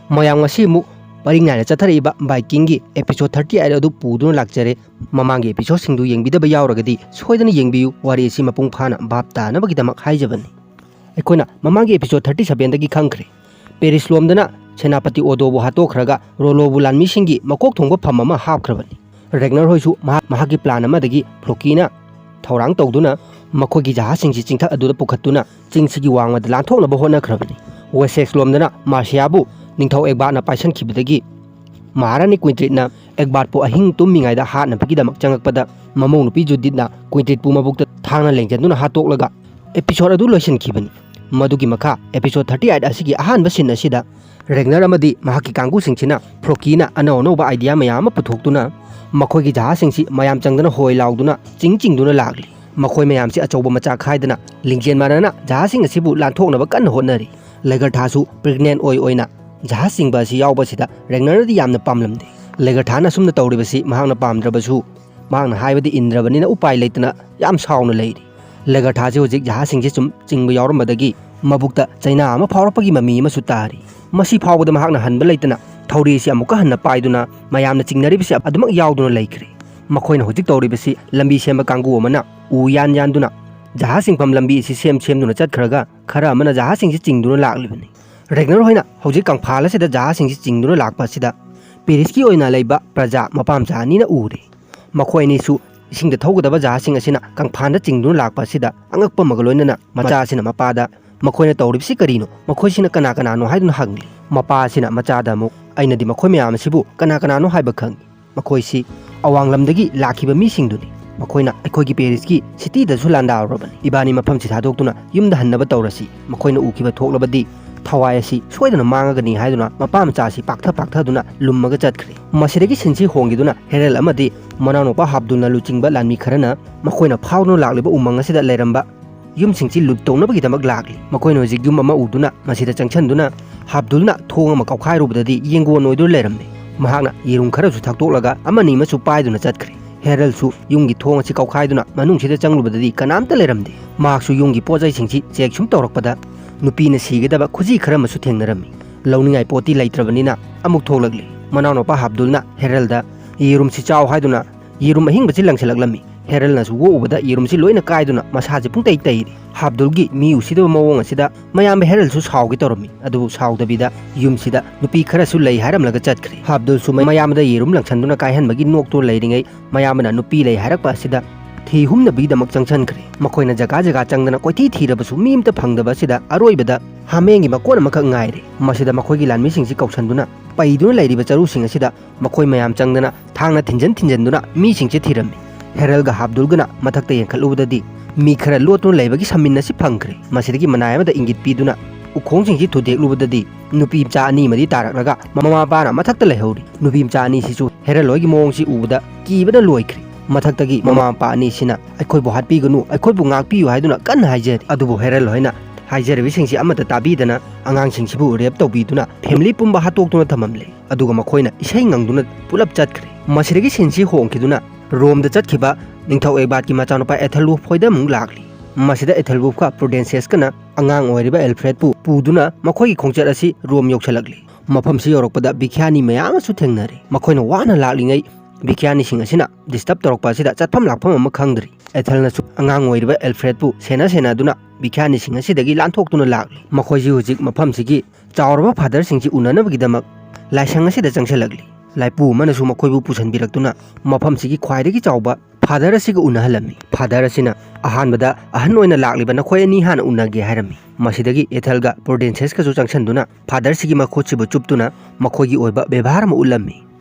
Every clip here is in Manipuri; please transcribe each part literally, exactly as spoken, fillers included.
ꯃꯌꯥꯝ, ꯉꯁꯤ ꯑꯃꯨꯛ ꯄꯔꯤꯡ ꯅꯥꯏꯅ ꯆꯠꯊꯔꯛꯏꯕ ꯕꯥꯏꯀꯤꯡꯒꯤ episode thirty eight ꯑꯗꯨ ꯄꯨꯗꯨꯅ ꯂꯥꯛꯆꯔꯦ꯫ ꯃꯃꯥꯡꯒꯤ episodeꯁꯤꯡꯗꯨ ꯌꯦꯡꯕꯤꯗꯕ ꯌꯥꯎꯔꯒꯗꯤ ꯁꯣꯏꯗꯅ ꯌꯦꯡꯕꯤꯌꯨ, ꯋꯥꯔꯤ ꯑꯁꯤ ꯃꯄꯨꯡ ꯐꯥꯅ ꯚꯥꯞ ꯇꯥꯅꯕꯒꯤꯗꯃꯛ ꯍꯥꯏꯖꯕꯅꯤ꯫ ꯑꯩꯈꯣꯏꯅ ꯃꯃꯥꯡꯒꯤ episode thirty sevenꯗꯒꯤ ꯈꯪꯈ꯭ꯔꯦ, ꯄꯦꯔꯤꯁ ꯂꯣꯝꯗꯅ ꯁꯦꯅꯥꯄꯇꯤ ꯑꯣꯗꯣꯕꯨ ꯍꯥꯠꯇꯣꯛꯈ꯭ꯔꯒ ꯔꯣꯂꯣꯕꯨ ꯂꯥꯟꯃꯤꯁꯤꯡꯒꯤ ꯃꯀꯣꯛ ꯊꯣꯡꯕ ꯐꯝ ꯑꯃ ꯍꯥꯞꯈ꯭ꯔꯕꯅꯤ꯫ ꯔꯦꯒꯅꯔ ꯍꯣꯏꯁꯨ ꯃꯍꯥꯛ ꯃꯍꯥꯛꯀꯤ plan ꯑꯃꯗꯒꯤ ꯐ꯭ꯂꯣꯀꯤꯅ ꯊꯧꯔꯥꯡ ꯇꯧꯗꯨꯅ ꯃꯈꯣꯏꯒꯤ ꯖꯍꯥꯖꯁꯤꯡꯁꯤ ꯆꯤꯡꯊꯛ ꯑꯗꯨꯗ ꯄꯨꯈꯠꯇꯨꯅ ꯆꯤꯡꯁꯤꯒꯤ ꯋꯥꯡꯃꯗ ꯂꯥꯟꯊꯣꯛꯅꯕ ꯍꯣꯠꯅꯈ꯭ꯔꯕꯅꯤ꯫ ꯋꯦꯁꯦꯛꯁ ꯂꯣꯝꯗꯅ ꯃꯥꯔꯁꯤꯌꯥꯕꯨ ꯅꯤꯡꯊꯧ ꯑꯦꯛꯕꯥꯔꯠꯅ ꯄꯥꯏꯁꯟꯈꯤꯕꯗꯒꯤ ꯃꯍꯥꯔꯥꯅꯤ ꯀ꯭ꯋꯤꯟꯇ꯭ꯔꯤꯠꯅ ꯑꯦꯛꯕꯥꯔꯠꯄꯨ ꯑꯍꯤꯡ ꯇꯨꯝꯃꯤꯉꯩꯗ ꯍꯥꯠꯅꯕꯒꯤꯗꯃꯛ ꯆꯪꯉꯛꯄꯗ ꯃꯃꯧ ꯅꯨꯄꯤ ꯖꯨꯗꯤꯠꯅ ꯀ꯭ꯋꯤꯟꯇ꯭ꯔꯤꯠꯄꯨ ꯃꯕꯨꯛꯇ ꯊꯥꯡꯅ ꯂꯦꯡꯖꯟꯗꯨꯅ ꯍꯥꯠꯇꯣꯛꯂꯒ episode ꯑꯗꯨ ꯂꯣꯏꯁꯤꯟꯈꯤꯕꯅꯤ꯫ ꯃꯗꯨꯒꯤ ꯃꯈꯥ episode thirty eight ꯑꯁꯤꯒꯤ ꯑꯍꯥꯟꯕ scene ꯑꯁꯤꯗ ꯔꯦꯒꯅꯔ ꯑꯃꯗꯤ ꯃꯍꯥꯛꯀꯤ ꯀꯥꯡꯕꯨꯁꯤꯡꯁꯤꯅ ꯐ꯭ꯂꯣꯀꯤꯅ ꯑꯅꯧ ꯑꯅꯧꯕ idea ꯃꯌꯥꯝ ꯑꯃ ꯄꯨꯊꯣꯛꯇꯨꯅ ꯃꯈꯣꯏꯒꯤ ꯖꯍꯥꯖꯁꯤꯡꯁꯤ ꯃꯌꯥꯝ ꯆꯪꯗꯅ ꯍꯣꯏ ꯂꯥꯎꯗꯨꯅ ꯆꯤꯡ ꯆꯤꯡꯗꯨꯅ ꯂꯥꯛꯂꯤ꯫ ꯃꯈꯣꯏ ꯃꯌꯥꯝꯁꯤ ꯑꯆꯧꯕ ꯃꯆꯥ ꯈꯥꯏꯗꯅ ꯂꯤꯡꯖꯦꯜ ꯃꯥꯟꯅꯅ ꯖꯍꯥꯖꯁꯤꯡ ꯑꯁꯤꯕꯨ ꯂꯥꯟꯊꯣꯛꯅꯕ ꯀꯟꯅ ꯍꯣꯠꯅꯔꯤ꯫ ꯂꯦꯒꯔꯊꯥꯁꯨ pregnant ꯑꯣꯏ ꯑꯣꯏꯅ ꯖꯍꯥꯖ ꯆꯤꯡꯕ ꯑꯁꯤ ꯌꯥꯎꯕꯁꯤꯗ ꯔꯦꯒꯅꯔꯅꯗꯤ ꯌꯥꯝꯅ ꯄꯥꯝꯂꯝꯗꯦ꯫ ꯂꯦꯒꯔꯊꯥꯅ ꯑꯁꯨꯝꯅ ꯇꯧꯔꯤꯕꯁꯤ ꯃꯍꯥꯛꯅ ꯄꯥꯝꯗ꯭ꯔꯕꯁꯨ ꯃꯍꯥꯛꯅ ꯍꯥꯏꯕꯗꯤ ꯏꯟꯗ꯭ꯔꯕꯅꯤꯅ ꯎꯄꯥꯏ ꯂꯩꯇꯅ ꯌꯥꯝ ꯁꯥꯎꯅ ꯂꯩꯔꯤ꯫ ꯂꯦꯒꯔꯊꯥꯁꯤ ꯍꯧꯖꯤꯛ ꯖꯍꯥꯖꯁꯤꯡꯁꯤ ꯁꯨꯝ ꯆꯤꯡꯕ ꯌꯥꯎꯔꯝꯕꯗꯒꯤ ꯃꯕꯨꯛꯇ ꯆꯩꯅꯥ ꯑꯃ ꯐꯥꯎꯔꯛꯄꯒꯤ ꯃꯃꯤ ꯑꯃꯁꯨ ꯇꯥꯔꯤ꯫ ꯃꯁꯤ ꯐꯥꯎꯕꯗ ꯃꯍꯥꯛꯅ ꯍꯟꯕ ꯂꯩꯇꯅ ꯊꯧꯔꯤ ꯑꯁꯤ ꯑꯃꯨꯛꯀ ꯍꯟꯅ ꯄꯥꯏꯗꯨꯅ ꯃꯌꯥꯝꯅ ꯆꯤꯡꯅꯔꯤꯕꯁꯤ ꯑꯗꯨꯃꯛ ꯌꯥꯎꯗꯨꯅ ꯂꯩꯈ꯭ꯔꯦ꯫ ꯃꯈꯣꯏꯅ ꯍꯧꯖꯤꯛ ꯇꯧꯔꯤꯕꯁꯤ ꯂꯝꯕꯤ ꯁꯦꯝꯕ ꯀꯥꯡꯕꯨ ꯑꯃꯅ ꯎ ꯌꯥꯟ ꯌꯥꯟꯗꯨꯅ ꯖꯍꯥꯖ ꯆꯤꯡꯐꯝ ꯂꯝꯕꯤ ꯑꯁꯤ ꯁꯦꯝ ꯁꯦꯝꯗꯨꯅ ꯆꯠꯈ꯭ꯔꯒ ꯈꯔ ꯑꯃꯅ ꯖꯍꯥꯖꯁꯤꯡꯁꯤ ꯆꯤꯡꯗꯨꯅ ꯂꯥꯛꯂꯤꯕꯅꯤ꯫ ꯔꯦꯒꯅꯔ ꯍꯣꯏꯅ ꯍꯧꯖꯤꯛ ꯀꯪꯐꯥꯜ ꯑꯁꯤꯗ ꯖꯍꯥꯖꯁꯤꯡꯁꯤ ꯆꯤꯡꯗꯨꯅ ꯂꯥꯛꯄ ꯑꯁꯤꯗ ꯄꯦꯔꯤꯁꯀꯤ ꯑꯣꯏꯅ ꯂꯩꯕ ꯄ꯭ꯔꯖꯥ ꯃꯄꯥ ꯃꯆꯥ ꯑꯅꯤꯅ ꯎꯔꯦ꯫ ꯃꯈꯣꯏ ꯑꯅꯤꯁꯨ ꯏꯁꯤꯡꯗ ꯊꯧꯒꯗꯕ ꯖꯍꯥꯖꯁꯤꯡ ꯑꯁꯤꯅ ꯀꯪꯐꯥꯟꯗ ꯆꯤꯡꯗꯨꯅ ꯂꯥꯛꯄ ꯑꯁꯤꯗ ꯑꯉꯛꯄ ꯑꯃꯒ ꯂꯣꯏꯅꯅ ꯃꯆꯥ ꯑꯁꯤꯅ ꯃꯄꯥꯗ, "ꯃꯈꯣꯏꯅ ꯇꯧꯔꯤꯕꯁꯤ ꯀꯔꯤꯅꯣ? ꯃꯈꯣꯏꯁꯤꯅ ꯀꯅꯥ ꯀꯅꯥꯅꯣ?" ꯍꯥꯏꯗꯨꯅ ꯍꯪꯂꯤ꯫ ꯃꯄꯥ ꯑꯁꯤꯅ ꯃꯆꯥꯗ ꯑꯃꯨꯛ, "ꯑꯩꯅꯗꯤ ꯃꯈꯣꯏ ꯃꯌꯥꯝ ꯑꯁꯤꯕꯨ ꯀꯅꯥ ꯀꯅꯥꯅꯣ ꯍꯥꯏꯕ ꯈꯪꯏ꯫ ꯃꯈꯣꯏꯁꯤ ꯑꯋꯥꯡꯂꯝꯗꯒꯤ ꯂꯥꯛꯈꯤꯕ ꯃꯤꯁꯤꯡꯗꯨꯅꯤ꯫ ꯃꯈꯣꯏꯅ ꯑꯩꯈꯣꯏꯒꯤ ꯄꯦꯔꯤꯁꯀꯤ ꯁꯤꯇꯤꯗꯁꯨ ꯂꯥꯟꯗꯥꯔꯨꯔꯕꯅꯤ꯫ ꯏꯕꯥꯅꯤ ꯃꯐꯝꯁꯤ ꯊꯥꯗꯣꯛꯇꯨꯅ ꯌꯨꯝꯗ ꯍꯟꯅꯕ ꯇꯧꯔꯁꯤ꯫ ꯃꯈꯣꯏꯅ ꯎꯈꯤꯕ ꯊꯣꯛꯂꯕꯗꯤ ꯊꯋꯥꯏ ꯑꯁꯤ ꯁꯣꯏꯗꯅ ꯃꯥꯡꯉꯒꯅꯤ" ꯍꯥꯏꯗꯨꯅ ꯃꯄꯥ ꯃꯆꯥ ꯑꯁꯤ ꯄꯥꯛꯊ ꯄꯥꯛꯊꯗꯨꯅ ꯂꯨꯝꯃꯒ ꯆꯠꯈ꯭ꯔꯦ꯫ ꯃꯁꯤꯗꯒꯤ ꯁꯤꯟꯁꯤ ꯍꯣꯡꯈꯤꯗꯨꯅ ꯍꯦꯔꯜ ꯑꯃꯗꯤ ꯃꯅꯥꯎꯅꯨꯄꯥ ꯍꯥꯕꯗꯨꯜꯅ ꯂꯨꯆꯤꯡꯕ ꯂꯥꯟꯃꯤ ꯈꯔꯅ ꯃꯈꯣꯏꯅ ꯐꯥꯎꯗꯨꯅ ꯂꯥꯛꯂꯤꯕ ꯎꯃꯪ ꯑꯁꯤꯗ ꯂꯩꯔꯝꯕ ꯌꯨꯝꯁꯤꯡꯁꯤ ꯂꯨꯠ ꯇꯧꯅꯕꯒꯤꯗꯃꯛ ꯂꯥꯛꯂꯤ꯫ ꯃꯈꯣꯏꯅ ꯍꯧꯖꯤꯛ ꯌꯨꯝ ꯑꯃ ꯎꯗꯨꯅ ꯃꯁꯤꯗ ꯆꯪꯁꯤꯟꯗꯨꯅ ꯍꯥꯕꯗꯨꯜꯅ ꯊꯣꯡ ꯑꯃ ꯀꯥꯎꯈꯥꯏꯔꯨꯕꯗꯗꯤ ꯌꯦꯡꯒꯣꯟ ꯑꯣꯏꯗꯨꯅ ꯂꯩꯔꯝꯃꯤ꯫ ꯃꯍꯥꯛꯅ ꯌꯦꯔꯨꯝ ꯈꯔꯁꯨ ꯊꯛꯇꯣꯛꯂꯒ ꯑꯃꯅꯤ ꯑꯃꯁꯨ ꯄꯥꯏꯗꯨꯅ ꯆꯠꯈ꯭ꯔꯦ꯫ ꯍꯦꯔꯜꯁꯨ ꯌꯨꯝꯒꯤ ꯊꯣꯡ ꯑꯁꯤ ꯀꯥꯎꯈꯥꯏꯗꯨꯅ ꯃꯅꯨꯡꯁꯤꯗ ꯆꯪꯂꯨꯕꯗꯗꯤ ꯀꯅꯥꯝꯇ ꯂꯩꯔꯝꯗꯦ꯫ ꯃꯍꯥꯛꯁꯨ ꯌꯨꯝꯒꯤ ꯄꯣꯠ ꯆꯩꯁꯤꯡꯁꯤ check ꯁꯨꯝ ꯇꯧꯔꯛꯄꯗ ꯅꯨꯄꯤꯅ ꯁꯤꯒꯗꯕ ꯈꯨꯖꯤ ꯈꯔ ꯑꯃꯁꯨ ꯊꯦꯡꯅꯔꯝꯃꯤ꯫ ꯂꯧꯅꯤꯡꯉꯥꯏ ꯄꯣꯠꯇꯤ ꯂꯩꯇ꯭ꯔꯕꯅꯤꯅ ꯑꯃꯨꯛ ꯊꯣꯛꯂꯛꯂꯤ꯫ ꯃꯅꯥꯎꯅꯨꯄꯥ ꯍꯥꯞꯗꯨꯜꯅ ꯍꯦꯔꯜꯗ ꯌꯦꯔꯨꯝꯁꯤ ꯆꯥꯎ ꯍꯥꯏꯗꯨꯅ ꯌꯦꯔꯨꯝ ꯑꯍꯤꯡꯕꯁꯤ ꯂꯪꯁꯤꯜꯂꯛꯂꯝꯃꯤ꯫ ꯍꯦꯔꯜꯅꯁꯨ ꯑꯣꯛꯎꯕꯗ ꯌꯦꯔꯨꯝꯁꯤ ꯂꯣꯏꯅ ꯀꯥꯏꯗꯨꯅ ꯃꯁꯥꯁꯤ ꯄꯨꯡꯇꯩ ꯇꯩꯔꯤ꯫ ꯍꯥꯞꯗꯨꯜꯒꯤ ꯃꯤ ꯎꯁꯤꯗꯕ ꯃꯑꯣꯡ ꯑꯁꯤꯗ ꯃꯌꯥꯝꯕ ꯍꯦꯔꯜꯁꯨ ꯁꯥꯎꯒꯦ ꯇꯧꯔꯝꯃꯤ꯫ ꯑꯗꯨꯕꯨ ꯁꯥꯎꯗꯕꯤꯗ ꯌꯨꯝꯁꯤꯗ ꯅꯨꯄꯤ ꯈꯔꯁꯨ ꯂꯩ ꯍꯥꯏꯔꯝꯂꯒ ꯆꯠꯈ꯭ꯔꯦ꯫ ꯍꯥꯞꯗꯨꯜꯁꯨ ꯃꯌꯥꯝꯕꯗ ꯌꯦꯔꯨꯝ ꯂꯪꯁꯟꯗꯨꯅ ꯀꯥꯏꯍꯟꯕꯒꯤ ꯅꯣꯛꯇꯨꯅ ꯂꯩꯔꯤꯉꯩ, ꯃꯌꯥꯝꯕꯅ ꯅꯨꯄꯤ ꯂꯩ ꯍꯥꯏꯔꯛꯄ ꯑꯁꯤꯗ ꯊꯤ ꯍꯨꯝꯅꯕꯒꯤꯗꯃꯛ ꯆꯪꯁꯤꯟꯈ꯭ꯔꯦ꯫ ꯃꯈꯣꯏꯅ ꯖꯒꯥ ꯖꯒꯥ ꯆꯪꯗꯅ ꯀꯣꯏꯊꯤ ꯊꯤꯔꯕꯁꯨ ꯃꯤ ꯑꯃꯇ ꯐꯪꯗꯕ ꯑꯁꯤꯗ ꯑꯔꯣꯏꯕꯗ ꯍꯥꯃꯦꯡꯒꯤ ꯃꯀꯣꯟ ꯑꯃꯈꯛ ꯉꯥꯏꯔꯦ꯫ ꯃꯁꯤꯗ ꯃꯈꯣꯏꯒꯤ ꯂꯥꯟꯃꯤꯁꯤꯡꯁꯤ ꯀꯧꯁꯟꯗꯨꯅ ꯄꯩꯗꯨꯅ ꯂꯩꯔꯤꯕ ꯆꯔꯨꯁꯤꯡ ꯑꯁꯤꯗ ꯃꯈꯣꯏ ꯃꯌꯥꯝ ꯆꯪꯗꯅ ꯊꯥꯡꯅ ꯊꯤꯟꯖꯟ ꯊꯤꯟꯖꯟꯗꯨꯅ ꯃꯤꯁꯤꯡꯁꯦ ꯊꯤꯔꯝꯃꯤ꯫ ꯍꯦꯔꯜꯒ ꯍꯥꯞꯗꯨꯜꯒꯅ ꯃꯊꯛꯇ ꯌꯦꯡꯈꯠꯂꯨꯕꯗꯗꯤ ꯃꯤ ꯈꯔ ꯂꯣꯠꯇꯨꯅ ꯂꯩꯕꯒꯤ ꯁꯃꯤꯟ ꯑꯁꯤ ꯐꯪꯈ꯭ꯔꯦ꯫ ꯃꯁꯤꯗꯒꯤ ꯃꯅꯥꯏ ꯑꯃꯗ ꯏꯪꯒꯤꯠ ꯄꯤꯗꯨꯅ ꯎꯈꯣꯡꯁꯤꯡꯁꯤ ꯊꯨꯗꯦꯛꯂꯨꯕꯗꯗꯤ ꯅꯨꯄꯤ ꯃꯆꯥ ꯑꯅꯤ ꯑꯃꯗꯤ ꯇꯥꯔꯛꯂꯒ ꯃꯃꯥ ꯃꯄꯥꯅ ꯃꯊꯛꯇ ꯂꯩꯍꯧꯔꯤ꯫ ꯅꯨꯄꯤ ꯃꯆꯥ ꯑꯅꯤꯁꯤꯁꯨ ꯍꯦꯔꯜ ꯍꯣꯏꯒꯤ ꯃꯑꯣꯡꯁꯤ ꯎꯕꯗ ꯀꯤꯕꯅ ꯂꯣꯏꯈ꯭ꯔꯦ꯫ ꯃꯊꯛꯇꯒꯤ ꯃꯃꯥ ꯃꯄꯥ ꯑꯅꯤꯁꯤꯅ "ꯑꯩꯈꯣꯏꯕꯨ ꯍꯥꯠꯄꯤꯒꯅꯨ, ꯑꯩꯈꯣꯏꯕꯨ ꯉꯥꯛꯄꯤꯌꯨ" ꯍꯥꯏꯗꯨꯅ ꯀꯟꯅ ꯍꯥꯏꯖꯔꯤ꯫ ꯑꯗꯨꯕꯨ ꯍꯦꯔꯜ ꯍꯣꯏꯅ ꯍꯥꯏꯖꯔꯤꯕꯁꯤꯡꯁꯤ ꯑꯃꯠꯇ ꯇꯥꯕꯤꯗꯅ ꯑꯉꯥꯡꯁꯤꯡꯁꯤꯕꯨ ꯔꯦꯞ ꯇꯧꯕꯤꯗꯨꯅ ꯐꯦꯃꯤꯂꯤ ꯄꯨꯝꯕ ꯍꯥꯠꯇꯣꯛꯇꯨꯅ ꯊꯝꯃꯝꯂꯦ꯫ ꯑꯗꯨꯒ ꯃꯈꯣꯏꯅ ꯏꯁꯩ ꯉꯪꯗꯨꯅ ꯄꯨꯂꯞ ꯆꯠꯈ꯭ꯔꯦ꯫ ꯃꯁꯤꯗꯒꯤ ꯁꯤꯟꯁꯤ ꯍꯣꯡꯈꯤꯗꯨꯅ ꯔꯣꯝꯗ ꯆꯠꯈꯤꯕ ꯅꯤꯡꯊꯧ ꯑꯦꯕꯥꯠꯀꯤ ꯃꯆꯥꯅꯨꯄꯥ ꯑꯦꯊꯦꯜꯋꯨꯐ ꯍꯣꯏꯗ ꯑꯃꯨꯛ ꯂꯥꯛꯂꯤ꯫ ꯃꯁꯤꯗ ꯑꯦꯊꯦꯜꯋꯨꯐꯀ ꯄ꯭ꯔꯨꯗꯦꯟꯁꯦꯁꯀꯅ ꯑꯉꯥꯡ ꯑꯣꯏꯔꯤꯕ ꯑꯦꯜꯐ꯭ꯔꯦꯗꯄꯨ ꯄꯨꯗꯨꯅ ꯃꯈꯣꯏꯒꯤ ꯈꯣꯡꯆꯠ ꯑꯁꯤ ꯔꯣꯝ ꯌꯧꯁꯤꯜꯂꯛꯂꯤ꯫ ꯃꯐꯝꯁꯤ ꯌꯧꯔꯛꯄꯗ ꯕꯤꯈ꯭ꯌꯥꯅꯤ ꯃꯌꯥꯝ ꯑꯃꯁꯨ ꯊꯦꯡꯅꯔꯦ꯫ ꯃꯈꯣꯏꯅ ꯋꯥꯅ ꯂꯥꯛꯂꯤꯉꯩ ꯕꯤꯈ꯭ꯌꯥꯅꯤꯁꯤꯡ ꯑꯁꯤꯅ ꯗꯤꯁꯇꯔꯕ ꯇꯧꯔꯛꯄ ꯑꯁꯤꯗ ꯆꯠꯐꯝ ꯂꯥꯛꯐꯝ ꯑꯃ ꯈꯪꯗ꯭ꯔꯤ꯫ ꯑꯦꯊꯦꯜꯅꯁꯨ ꯑꯉꯥꯡ ꯑꯣꯏꯔꯤꯕ ꯑꯦꯜꯐ꯭ꯔꯦꯗꯄꯨ ꯁꯦꯟꯅ ꯁꯦꯟꯅꯗꯨꯅ ꯕꯤꯈ꯭ꯌꯥꯅꯤꯁꯤꯡ ꯑꯁꯤꯗꯒꯤ ꯂꯥꯟꯊꯣꯛꯇꯨꯅ ꯂꯥꯛꯂꯤ꯫ ꯃꯈꯣꯏꯁꯤ ꯍꯧꯖꯤꯛ ꯃꯐꯝꯁꯤꯒꯤ ꯆꯥꯎꯔꯕ ꯐꯥꯗꯔꯁꯤꯡꯁꯤ ꯎꯅꯅꯕꯒꯤꯗꯃꯛ ꯂꯥꯏꯁꯪ ꯑꯁꯤꯗ ꯆꯪꯁꯤꯜꯂꯛꯂꯤ꯫ ꯂꯥꯏꯄꯨ ꯑꯃꯅꯁꯨ ꯃꯈꯣꯏꯕꯨ ꯄꯨꯁꯤꯟꯕꯤꯔꯛꯇꯨꯅ ꯃꯐꯝꯁꯤꯒꯤ ꯈ꯭ꯋꯥꯏꯗꯒꯤ ꯆꯥꯎꯕ ꯐꯥꯗꯔ ꯑꯁꯤꯒ ꯎꯅꯍꯜꯂꯝꯃꯤ꯫ ꯐꯥꯗꯔ ꯑꯁꯤꯅ ꯑꯍꯥꯟꯕꯗ "ꯑꯍꯟ ꯑꯣꯏꯅ ꯂꯥꯛꯂꯤꯕ ꯅꯈꯣꯏ ꯑꯅꯤ ꯍꯥꯟꯅ ꯎꯅꯒꯦ" ꯍꯥꯏꯔꯝꯃꯤ꯫ ꯃꯁꯤꯗꯒꯤ ꯑꯦꯊꯦꯜꯒ ꯄ꯭ꯔꯨꯗꯦꯟꯁꯦꯁꯀꯁꯨ ꯆꯪꯁꯤꯟꯗꯨꯅ ꯐꯥꯗꯔꯁꯤꯒꯤ ꯃꯈꯨꯠꯁꯤꯕꯨ ꯆꯨꯞꯇꯨꯅ ꯃꯈꯣꯏꯒꯤ ꯑꯣꯏꯕ ꯕꯦꯕꯥꯔ ꯑꯃ ꯎꯠꯂꯝꯃꯤ꯫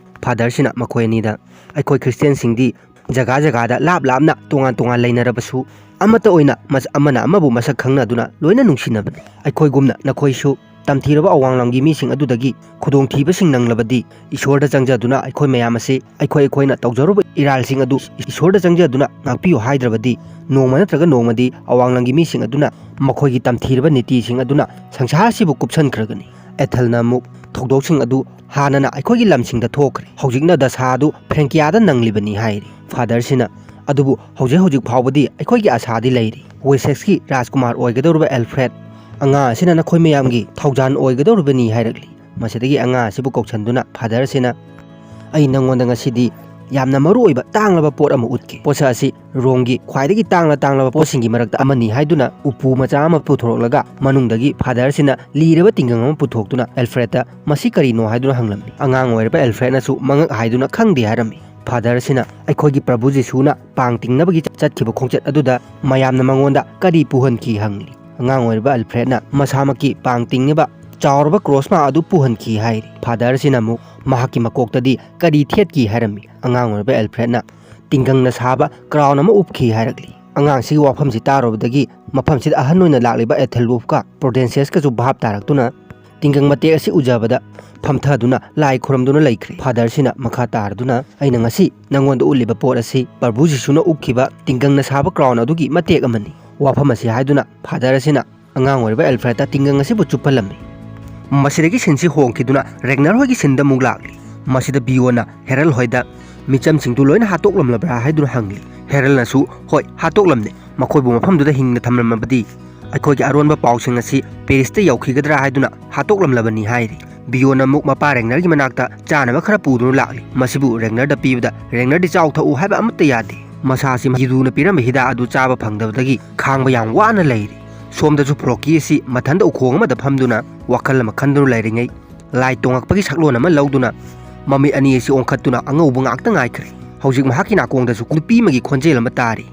ꯐꯥꯗꯔꯁꯤꯅ ꯃꯈꯣꯏ ꯑꯅꯤꯗ "ꯑꯩꯈꯣꯏ ꯈ꯭ꯔꯤꯁꯇꯤꯌꯥꯟꯁꯤꯡꯗꯤ ꯖꯒꯥ ꯖꯒꯥꯗ ꯂꯥꯞ ꯂꯥꯞꯅ ꯇꯣꯉꯥꯟ ꯇꯣꯉꯥꯟ ꯂꯩꯅꯔꯕꯁꯨ ꯑꯃꯠꯇ ꯑꯣꯏꯅ ꯃꯁ-, ꯑꯃꯅ ꯑꯃꯕꯨ ꯃꯁꯛ ꯈꯪꯅꯗꯨꯅ ꯂꯣꯏꯅ ꯅꯨꯡꯁꯤꯅꯕꯅꯤ꯫ ꯑꯩꯈꯣꯏꯒꯨꯝꯅ ꯅꯈꯣꯏꯁꯨ ꯇꯝꯊꯤꯔꯕ ꯑꯋꯥꯡꯂꯝꯒꯤ ꯃꯤꯁꯤꯡ ꯑꯗꯨꯗꯒꯤ ꯈꯨꯗꯣꯡꯊꯤꯕꯁꯤꯡ ꯅꯪꯂꯕꯗꯤ ꯏꯁꯣꯔꯗ ꯆꯪꯖꯗꯨꯅ ꯑꯩꯈꯣꯏ ꯃꯌꯥꯝ ꯑꯁꯤ ꯑꯩꯈꯣꯏ ꯑꯩꯈꯣꯏꯅ ꯇꯧꯖꯔꯨꯕ ꯏꯔꯥꯜꯁꯤꯡ ꯑꯗꯨ ꯏꯁꯣꯔꯗ ꯆꯪꯖꯗꯨꯅ ꯉꯥꯛꯄꯤꯌꯨ ꯍꯥꯏꯗ꯭ꯔꯕꯗꯤ ꯅꯣꯡꯃ ꯅꯠꯇ꯭ꯔꯒ ꯅꯣꯡꯃꯗꯤ ꯑꯋꯥꯡꯂꯝꯒꯤ ꯃꯤꯁꯤꯡ ꯑꯗꯨꯅ ꯃꯈꯣꯏꯒꯤ ꯇꯝꯊꯤꯔꯕ ꯅꯤꯇꯤꯁꯤꯡ ꯑꯗꯨꯅ ꯁꯪꯁꯥꯔ ꯑꯁꯤꯕꯨ ꯀꯨꯞꯁꯟꯈ꯭ꯔꯒꯅꯤ"꯫ ꯑꯦꯊꯦꯜꯅ ꯑꯃꯨꯛ ꯊꯧꯗꯣꯛꯁꯤꯡ ꯑꯗꯨ ꯍꯥꯟꯅꯅ ꯑꯩꯈꯣꯏꯒꯤ ꯂꯝꯁꯤꯡꯗ ꯊꯣꯛꯈ꯭ꯔꯦ꯫ ꯍꯧꯖꯤꯛꯅ ꯗꯁꯥ ꯑꯗꯨ ꯐ꯭ꯔꯦꯡꯀꯤꯌꯥꯗ ꯅꯪꯂꯤꯕꯅꯤ ꯍꯥꯏꯔꯤ꯫ ꯐꯥꯗꯔꯁꯤꯅ "ꯑꯗꯨꯕꯨ ꯍꯧꯖꯤꯛ ꯍꯧꯖꯤꯛ ꯐꯥꯎꯕꯗꯤ ꯑꯩꯈꯣꯏꯒꯤ ꯑꯁꯥꯗꯤ ꯂꯩꯔꯤ꯫ ꯋꯦꯁꯦꯛꯁꯀꯤ ꯔꯥꯖꯀꯨꯃꯥꯔ ꯑꯣꯏꯒꯗꯧꯔꯤꯕ ꯑꯦꯜꯐ꯭ꯔꯦꯗ "ꯑꯉꯥꯡ ꯑꯁꯤꯅ ꯅꯈꯣꯏ ꯃꯌꯥꯝꯒꯤ ꯊꯧꯖꯥꯟ ꯑꯣꯏꯒꯗꯧꯔꯤꯕꯅꯤ" ꯍꯥꯏꯔꯛꯂꯤ꯫ ꯃꯁꯤꯗꯒꯤ ꯑꯉꯥꯡ ꯑꯁꯤꯕꯨ ꯀꯧꯁꯟꯗꯨꯅ ꯐꯥꯗꯔ ꯑꯁꯤꯅ, "ꯑꯩ ꯅꯪꯉꯣꯟꯗ ꯉꯁꯤꯗꯤ ꯌꯥꯝꯅ ꯃꯔꯨ ꯑꯣꯏꯕ ꯇꯥꯡꯂꯕ ꯄꯣꯠ ꯑꯃ ꯎꯠꯀꯦ꯫ ꯄꯣꯠꯁꯛ ꯑꯁꯤ ꯔꯣꯝꯒꯤ ꯈ꯭ꯋꯥꯏꯗꯒꯤ ꯇꯥꯡꯂ ꯇꯥꯡꯂꯕ ꯄꯣꯠꯁꯤꯡꯒꯤ ꯃꯔꯛꯇ ꯑꯃꯅꯤ" ꯍꯥꯏꯗꯨꯅ ꯎꯄꯨ ꯃꯆꯥ ꯑꯃ ꯄꯨꯊꯣꯔꯛꯂꯒ ꯃꯅꯨꯡꯗꯒꯤ ꯐꯥꯗꯔ ꯑꯁꯤꯅ ꯂꯤꯔꯕ ꯇꯤꯡꯒꯪ ꯑꯃ ꯄꯨꯊꯣꯛꯇꯨꯅ ꯑꯦꯜꯐ꯭ꯔꯦꯗꯇ "ꯃꯁꯤ ꯀꯔꯤꯅꯣ?" ꯍꯥꯏꯗꯨꯅ ꯍꯪꯂꯝꯃꯤ꯫ ꯑꯉꯥꯡ ꯑꯣꯏꯔꯤꯕ ꯑꯦꯜꯐ꯭ꯔꯦꯗꯅꯁꯨ ꯃꯉꯛ ꯍꯥꯏꯗꯨꯅ ꯈꯪꯗꯦ ꯍꯥꯏꯔꯝꯃꯤ꯫ ꯐꯥꯗꯔ ꯑꯁꯤꯅ ꯑꯩꯈꯣꯏꯒꯤ ꯄ꯭ꯔꯚꯨ ꯖꯤꯁꯨꯅ ꯄꯥꯡ ꯇꯤꯡꯅꯕꯒꯤ ꯆꯠꯈꯤꯕ ꯈꯣꯡꯆꯠ ꯑꯗꯨꯗ ꯃꯌꯥꯝꯅ ꯃꯉꯣꯟꯗ ꯀꯔꯤ ꯄꯨꯍꯟꯈꯤ ꯍꯪꯂꯤ꯫ ꯑꯉꯥꯡ ꯑꯣꯏꯔꯤꯕ ꯑꯦꯜꯐ꯭ꯔꯦꯗꯅ ꯃꯁꯥꯃꯛꯀꯤ ꯄꯥꯡ ꯇꯤꯡꯅꯕ ꯆꯥꯎꯔꯕ ꯀ꯭ꯔꯣꯁ ꯃꯥ ꯑꯗꯨ ꯄꯨꯍꯟꯈꯤ ꯍꯥꯏꯔꯤ꯫ ꯐꯥꯗꯔ ꯑꯁꯤꯅ ꯑꯃꯨꯛ ꯃꯍꯥꯛꯀꯤ ꯃꯀꯣꯛꯇꯗꯤ ꯀꯔꯤ ꯊꯦꯠꯈꯤ ꯍꯥꯏꯔꯝꯃꯤ꯫ ꯑꯉꯥꯡ ꯑꯣꯏꯔꯤꯕ ꯑꯦꯜꯐ꯭ꯔꯦꯗꯅ ꯇꯤꯡꯒꯪꯅ ꯁꯥꯕ ꯀ꯭ꯔꯥꯎꯟ ꯑꯃ ꯎꯞꯈꯤ ꯍꯥꯏꯔꯛꯂꯤ꯫ ꯑꯉꯥꯡꯁꯤꯒꯤ ꯋꯥꯐꯝꯁꯤ ꯇꯥꯔꯨꯕꯗꯒꯤ ꯃꯐꯝꯁꯤꯗ ꯑꯍꯟ ꯑꯣꯏꯅ ꯂꯥꯛꯂꯤꯕ ꯑꯦꯊꯦꯜꯋꯨꯐꯀ ꯄ꯭ꯔꯣꯗꯦꯟꯁꯤꯌꯁꯀꯁꯨ ꯚꯥꯞ ꯇꯥꯔꯛꯇꯨꯅ ꯇꯤꯡꯒꯪ ꯃꯇꯦꯛ ꯑꯁꯤ ꯎꯖꯕꯗ ꯐꯝꯊꯗꯨꯅ ꯂꯥꯏ ꯈꯨꯔꯝꯗꯨꯅ ꯂꯩꯈ꯭ꯔꯦ꯫ ꯐꯥꯗꯔꯁꯤꯅ ꯃꯈꯥ ꯇꯥꯔꯗꯨꯅ, "ꯑꯩꯅ ꯉꯁꯤ ꯅꯪꯉꯣꯟꯗ ꯎꯠꯂꯤꯕ ꯄꯣꯠ ꯑꯁꯤ ꯄ꯭ꯔꯚꯨ ꯖꯤꯁꯨꯅ ꯎꯞꯈꯤꯕ ꯇꯤꯡꯒꯪꯅ ꯁꯥꯕ ꯀ꯭ꯔꯥꯎꯟ ꯑꯗꯨꯒꯤ ꯃꯇꯦꯛ ꯑꯃꯅꯤ꯫ ꯋꯥꯐꯝ ꯑꯁꯤ ꯍꯥꯏꯗꯨꯅ ꯐꯥꯗꯔ ꯑꯁꯤꯅ ꯑꯉꯥꯡ ꯑꯣꯏꯔꯤꯕ ꯑꯦꯜꯐ꯭ꯔꯦꯗꯇ ꯇꯤꯡꯒꯪ ꯑꯁꯤꯕꯨ ꯆꯨꯞꯍꯜꯂꯝꯃꯤ"꯫ ꯃꯁꯤꯗꯒꯤ ꯁꯤꯟꯁꯤ ꯍꯣꯡꯈꯤꯗꯨꯅ ꯔꯦꯒꯅꯔ ꯍꯣꯏꯒꯤ ꯁꯤꯟꯗ ꯑꯃꯨꯛ ꯂꯥꯛꯂꯤ꯫ ꯃꯁꯤꯗ ꯕꯤꯌꯣꯟꯅ ꯍꯦꯔꯜ ꯍꯣꯏꯗ "ꯃꯤꯆꯝꯁꯤꯡꯗꯨ ꯂꯣꯏꯅ ꯍꯥꯠꯇꯣꯛꯂꯝꯂꯕ꯭ꯔꯥ?" ꯍꯥꯏꯗꯨꯅ ꯍꯪꯂꯤ꯫ ꯍꯦꯔꯜꯅꯁꯨ, "ꯍꯣꯏ, ꯍꯥꯠꯇꯣꯛꯂꯝꯂꯦ꯫ ꯃꯈꯣꯏꯕꯨ ꯃꯐꯝꯗꯨꯗ ꯍꯤꯡꯅ ꯊꯝꯂꯝꯃꯕꯗꯤ ꯑꯩꯈꯣꯏꯒꯤ ꯑꯔꯣꯟꯕ ꯄꯥꯎꯁꯤꯡ ꯑꯁꯤ ꯄꯦꯔꯤꯁꯇ ꯌꯧꯈꯤꯒꯗ꯭ꯔꯥ ꯍꯥꯏꯗꯨꯅ ꯍꯥꯠꯇꯣꯛꯂꯝꯂꯕꯅꯤ" ꯍꯥꯏꯔꯤ꯫ ꯕꯤꯌꯣꯟꯅ ꯑꯃꯨꯛ ꯃꯄꯥ ꯔꯦꯒꯅꯔꯒꯤ ꯃꯅꯥꯛꯇ ꯆꯥꯅꯕ ꯈꯔ ꯄꯨꯗꯨꯅ ꯂꯥꯛꯂꯤ꯫ ꯃꯁꯤꯕꯨ ꯔꯦꯒꯅꯔꯗ ꯄꯤꯕꯗ ꯔꯦꯒꯅꯔꯗꯤ ꯆꯥꯎ ꯊꯛꯎ ꯍꯥꯏꯕ ꯑꯃꯠꯇ ꯌꯥꯗꯦ꯫ ꯃꯁꯥꯁꯤ ꯌꯨꯗꯨꯅ ꯄꯤꯔꯝꯕ ꯍꯤꯗꯥꯛ ꯑꯗꯨ ꯆꯥꯕ ꯐꯪꯗꯕꯗꯒꯤ ꯈꯥꯡꯕ ꯌꯥꯝ ꯋꯥꯅ ꯂꯩꯔꯤ꯫ ꯁꯣꯝꯗꯁꯨ ꯐ꯭ꯂꯣꯀꯤ ꯑꯁꯤ ꯃꯊꯟꯇ ꯎꯈꯣꯡ ꯑꯃꯗ ꯐꯝꯗꯨꯅ ꯋꯥꯈꯜ ꯑꯃ ꯈꯟꯗꯨꯅ ꯂꯩꯔꯤꯉꯩ, ꯂꯥꯏ ꯇꯣꯡꯉꯛꯄꯒꯤ ꯁꯛꯂꯣꯟ ꯑꯃ ꯂꯧꯗꯨꯅ ꯃꯃꯤꯠ ꯑꯅꯤ ꯑꯁꯤ ꯑꯣꯟꯈꯠꯇꯨꯅ ꯑꯉꯧꯕ ꯉꯥꯛꯇ ꯉꯥꯏꯈ꯭ꯔꯦ꯫ ꯍꯧꯖꯤꯛ ꯃꯍꯥꯛꯀꯤ ꯅꯥꯀꯣꯡꯗꯁꯨ ꯅꯨꯄꯤ ꯑꯃꯒꯤ ꯈꯣꯟꯖꯦꯜ ꯑꯃ ꯇꯥꯔꯤ꯫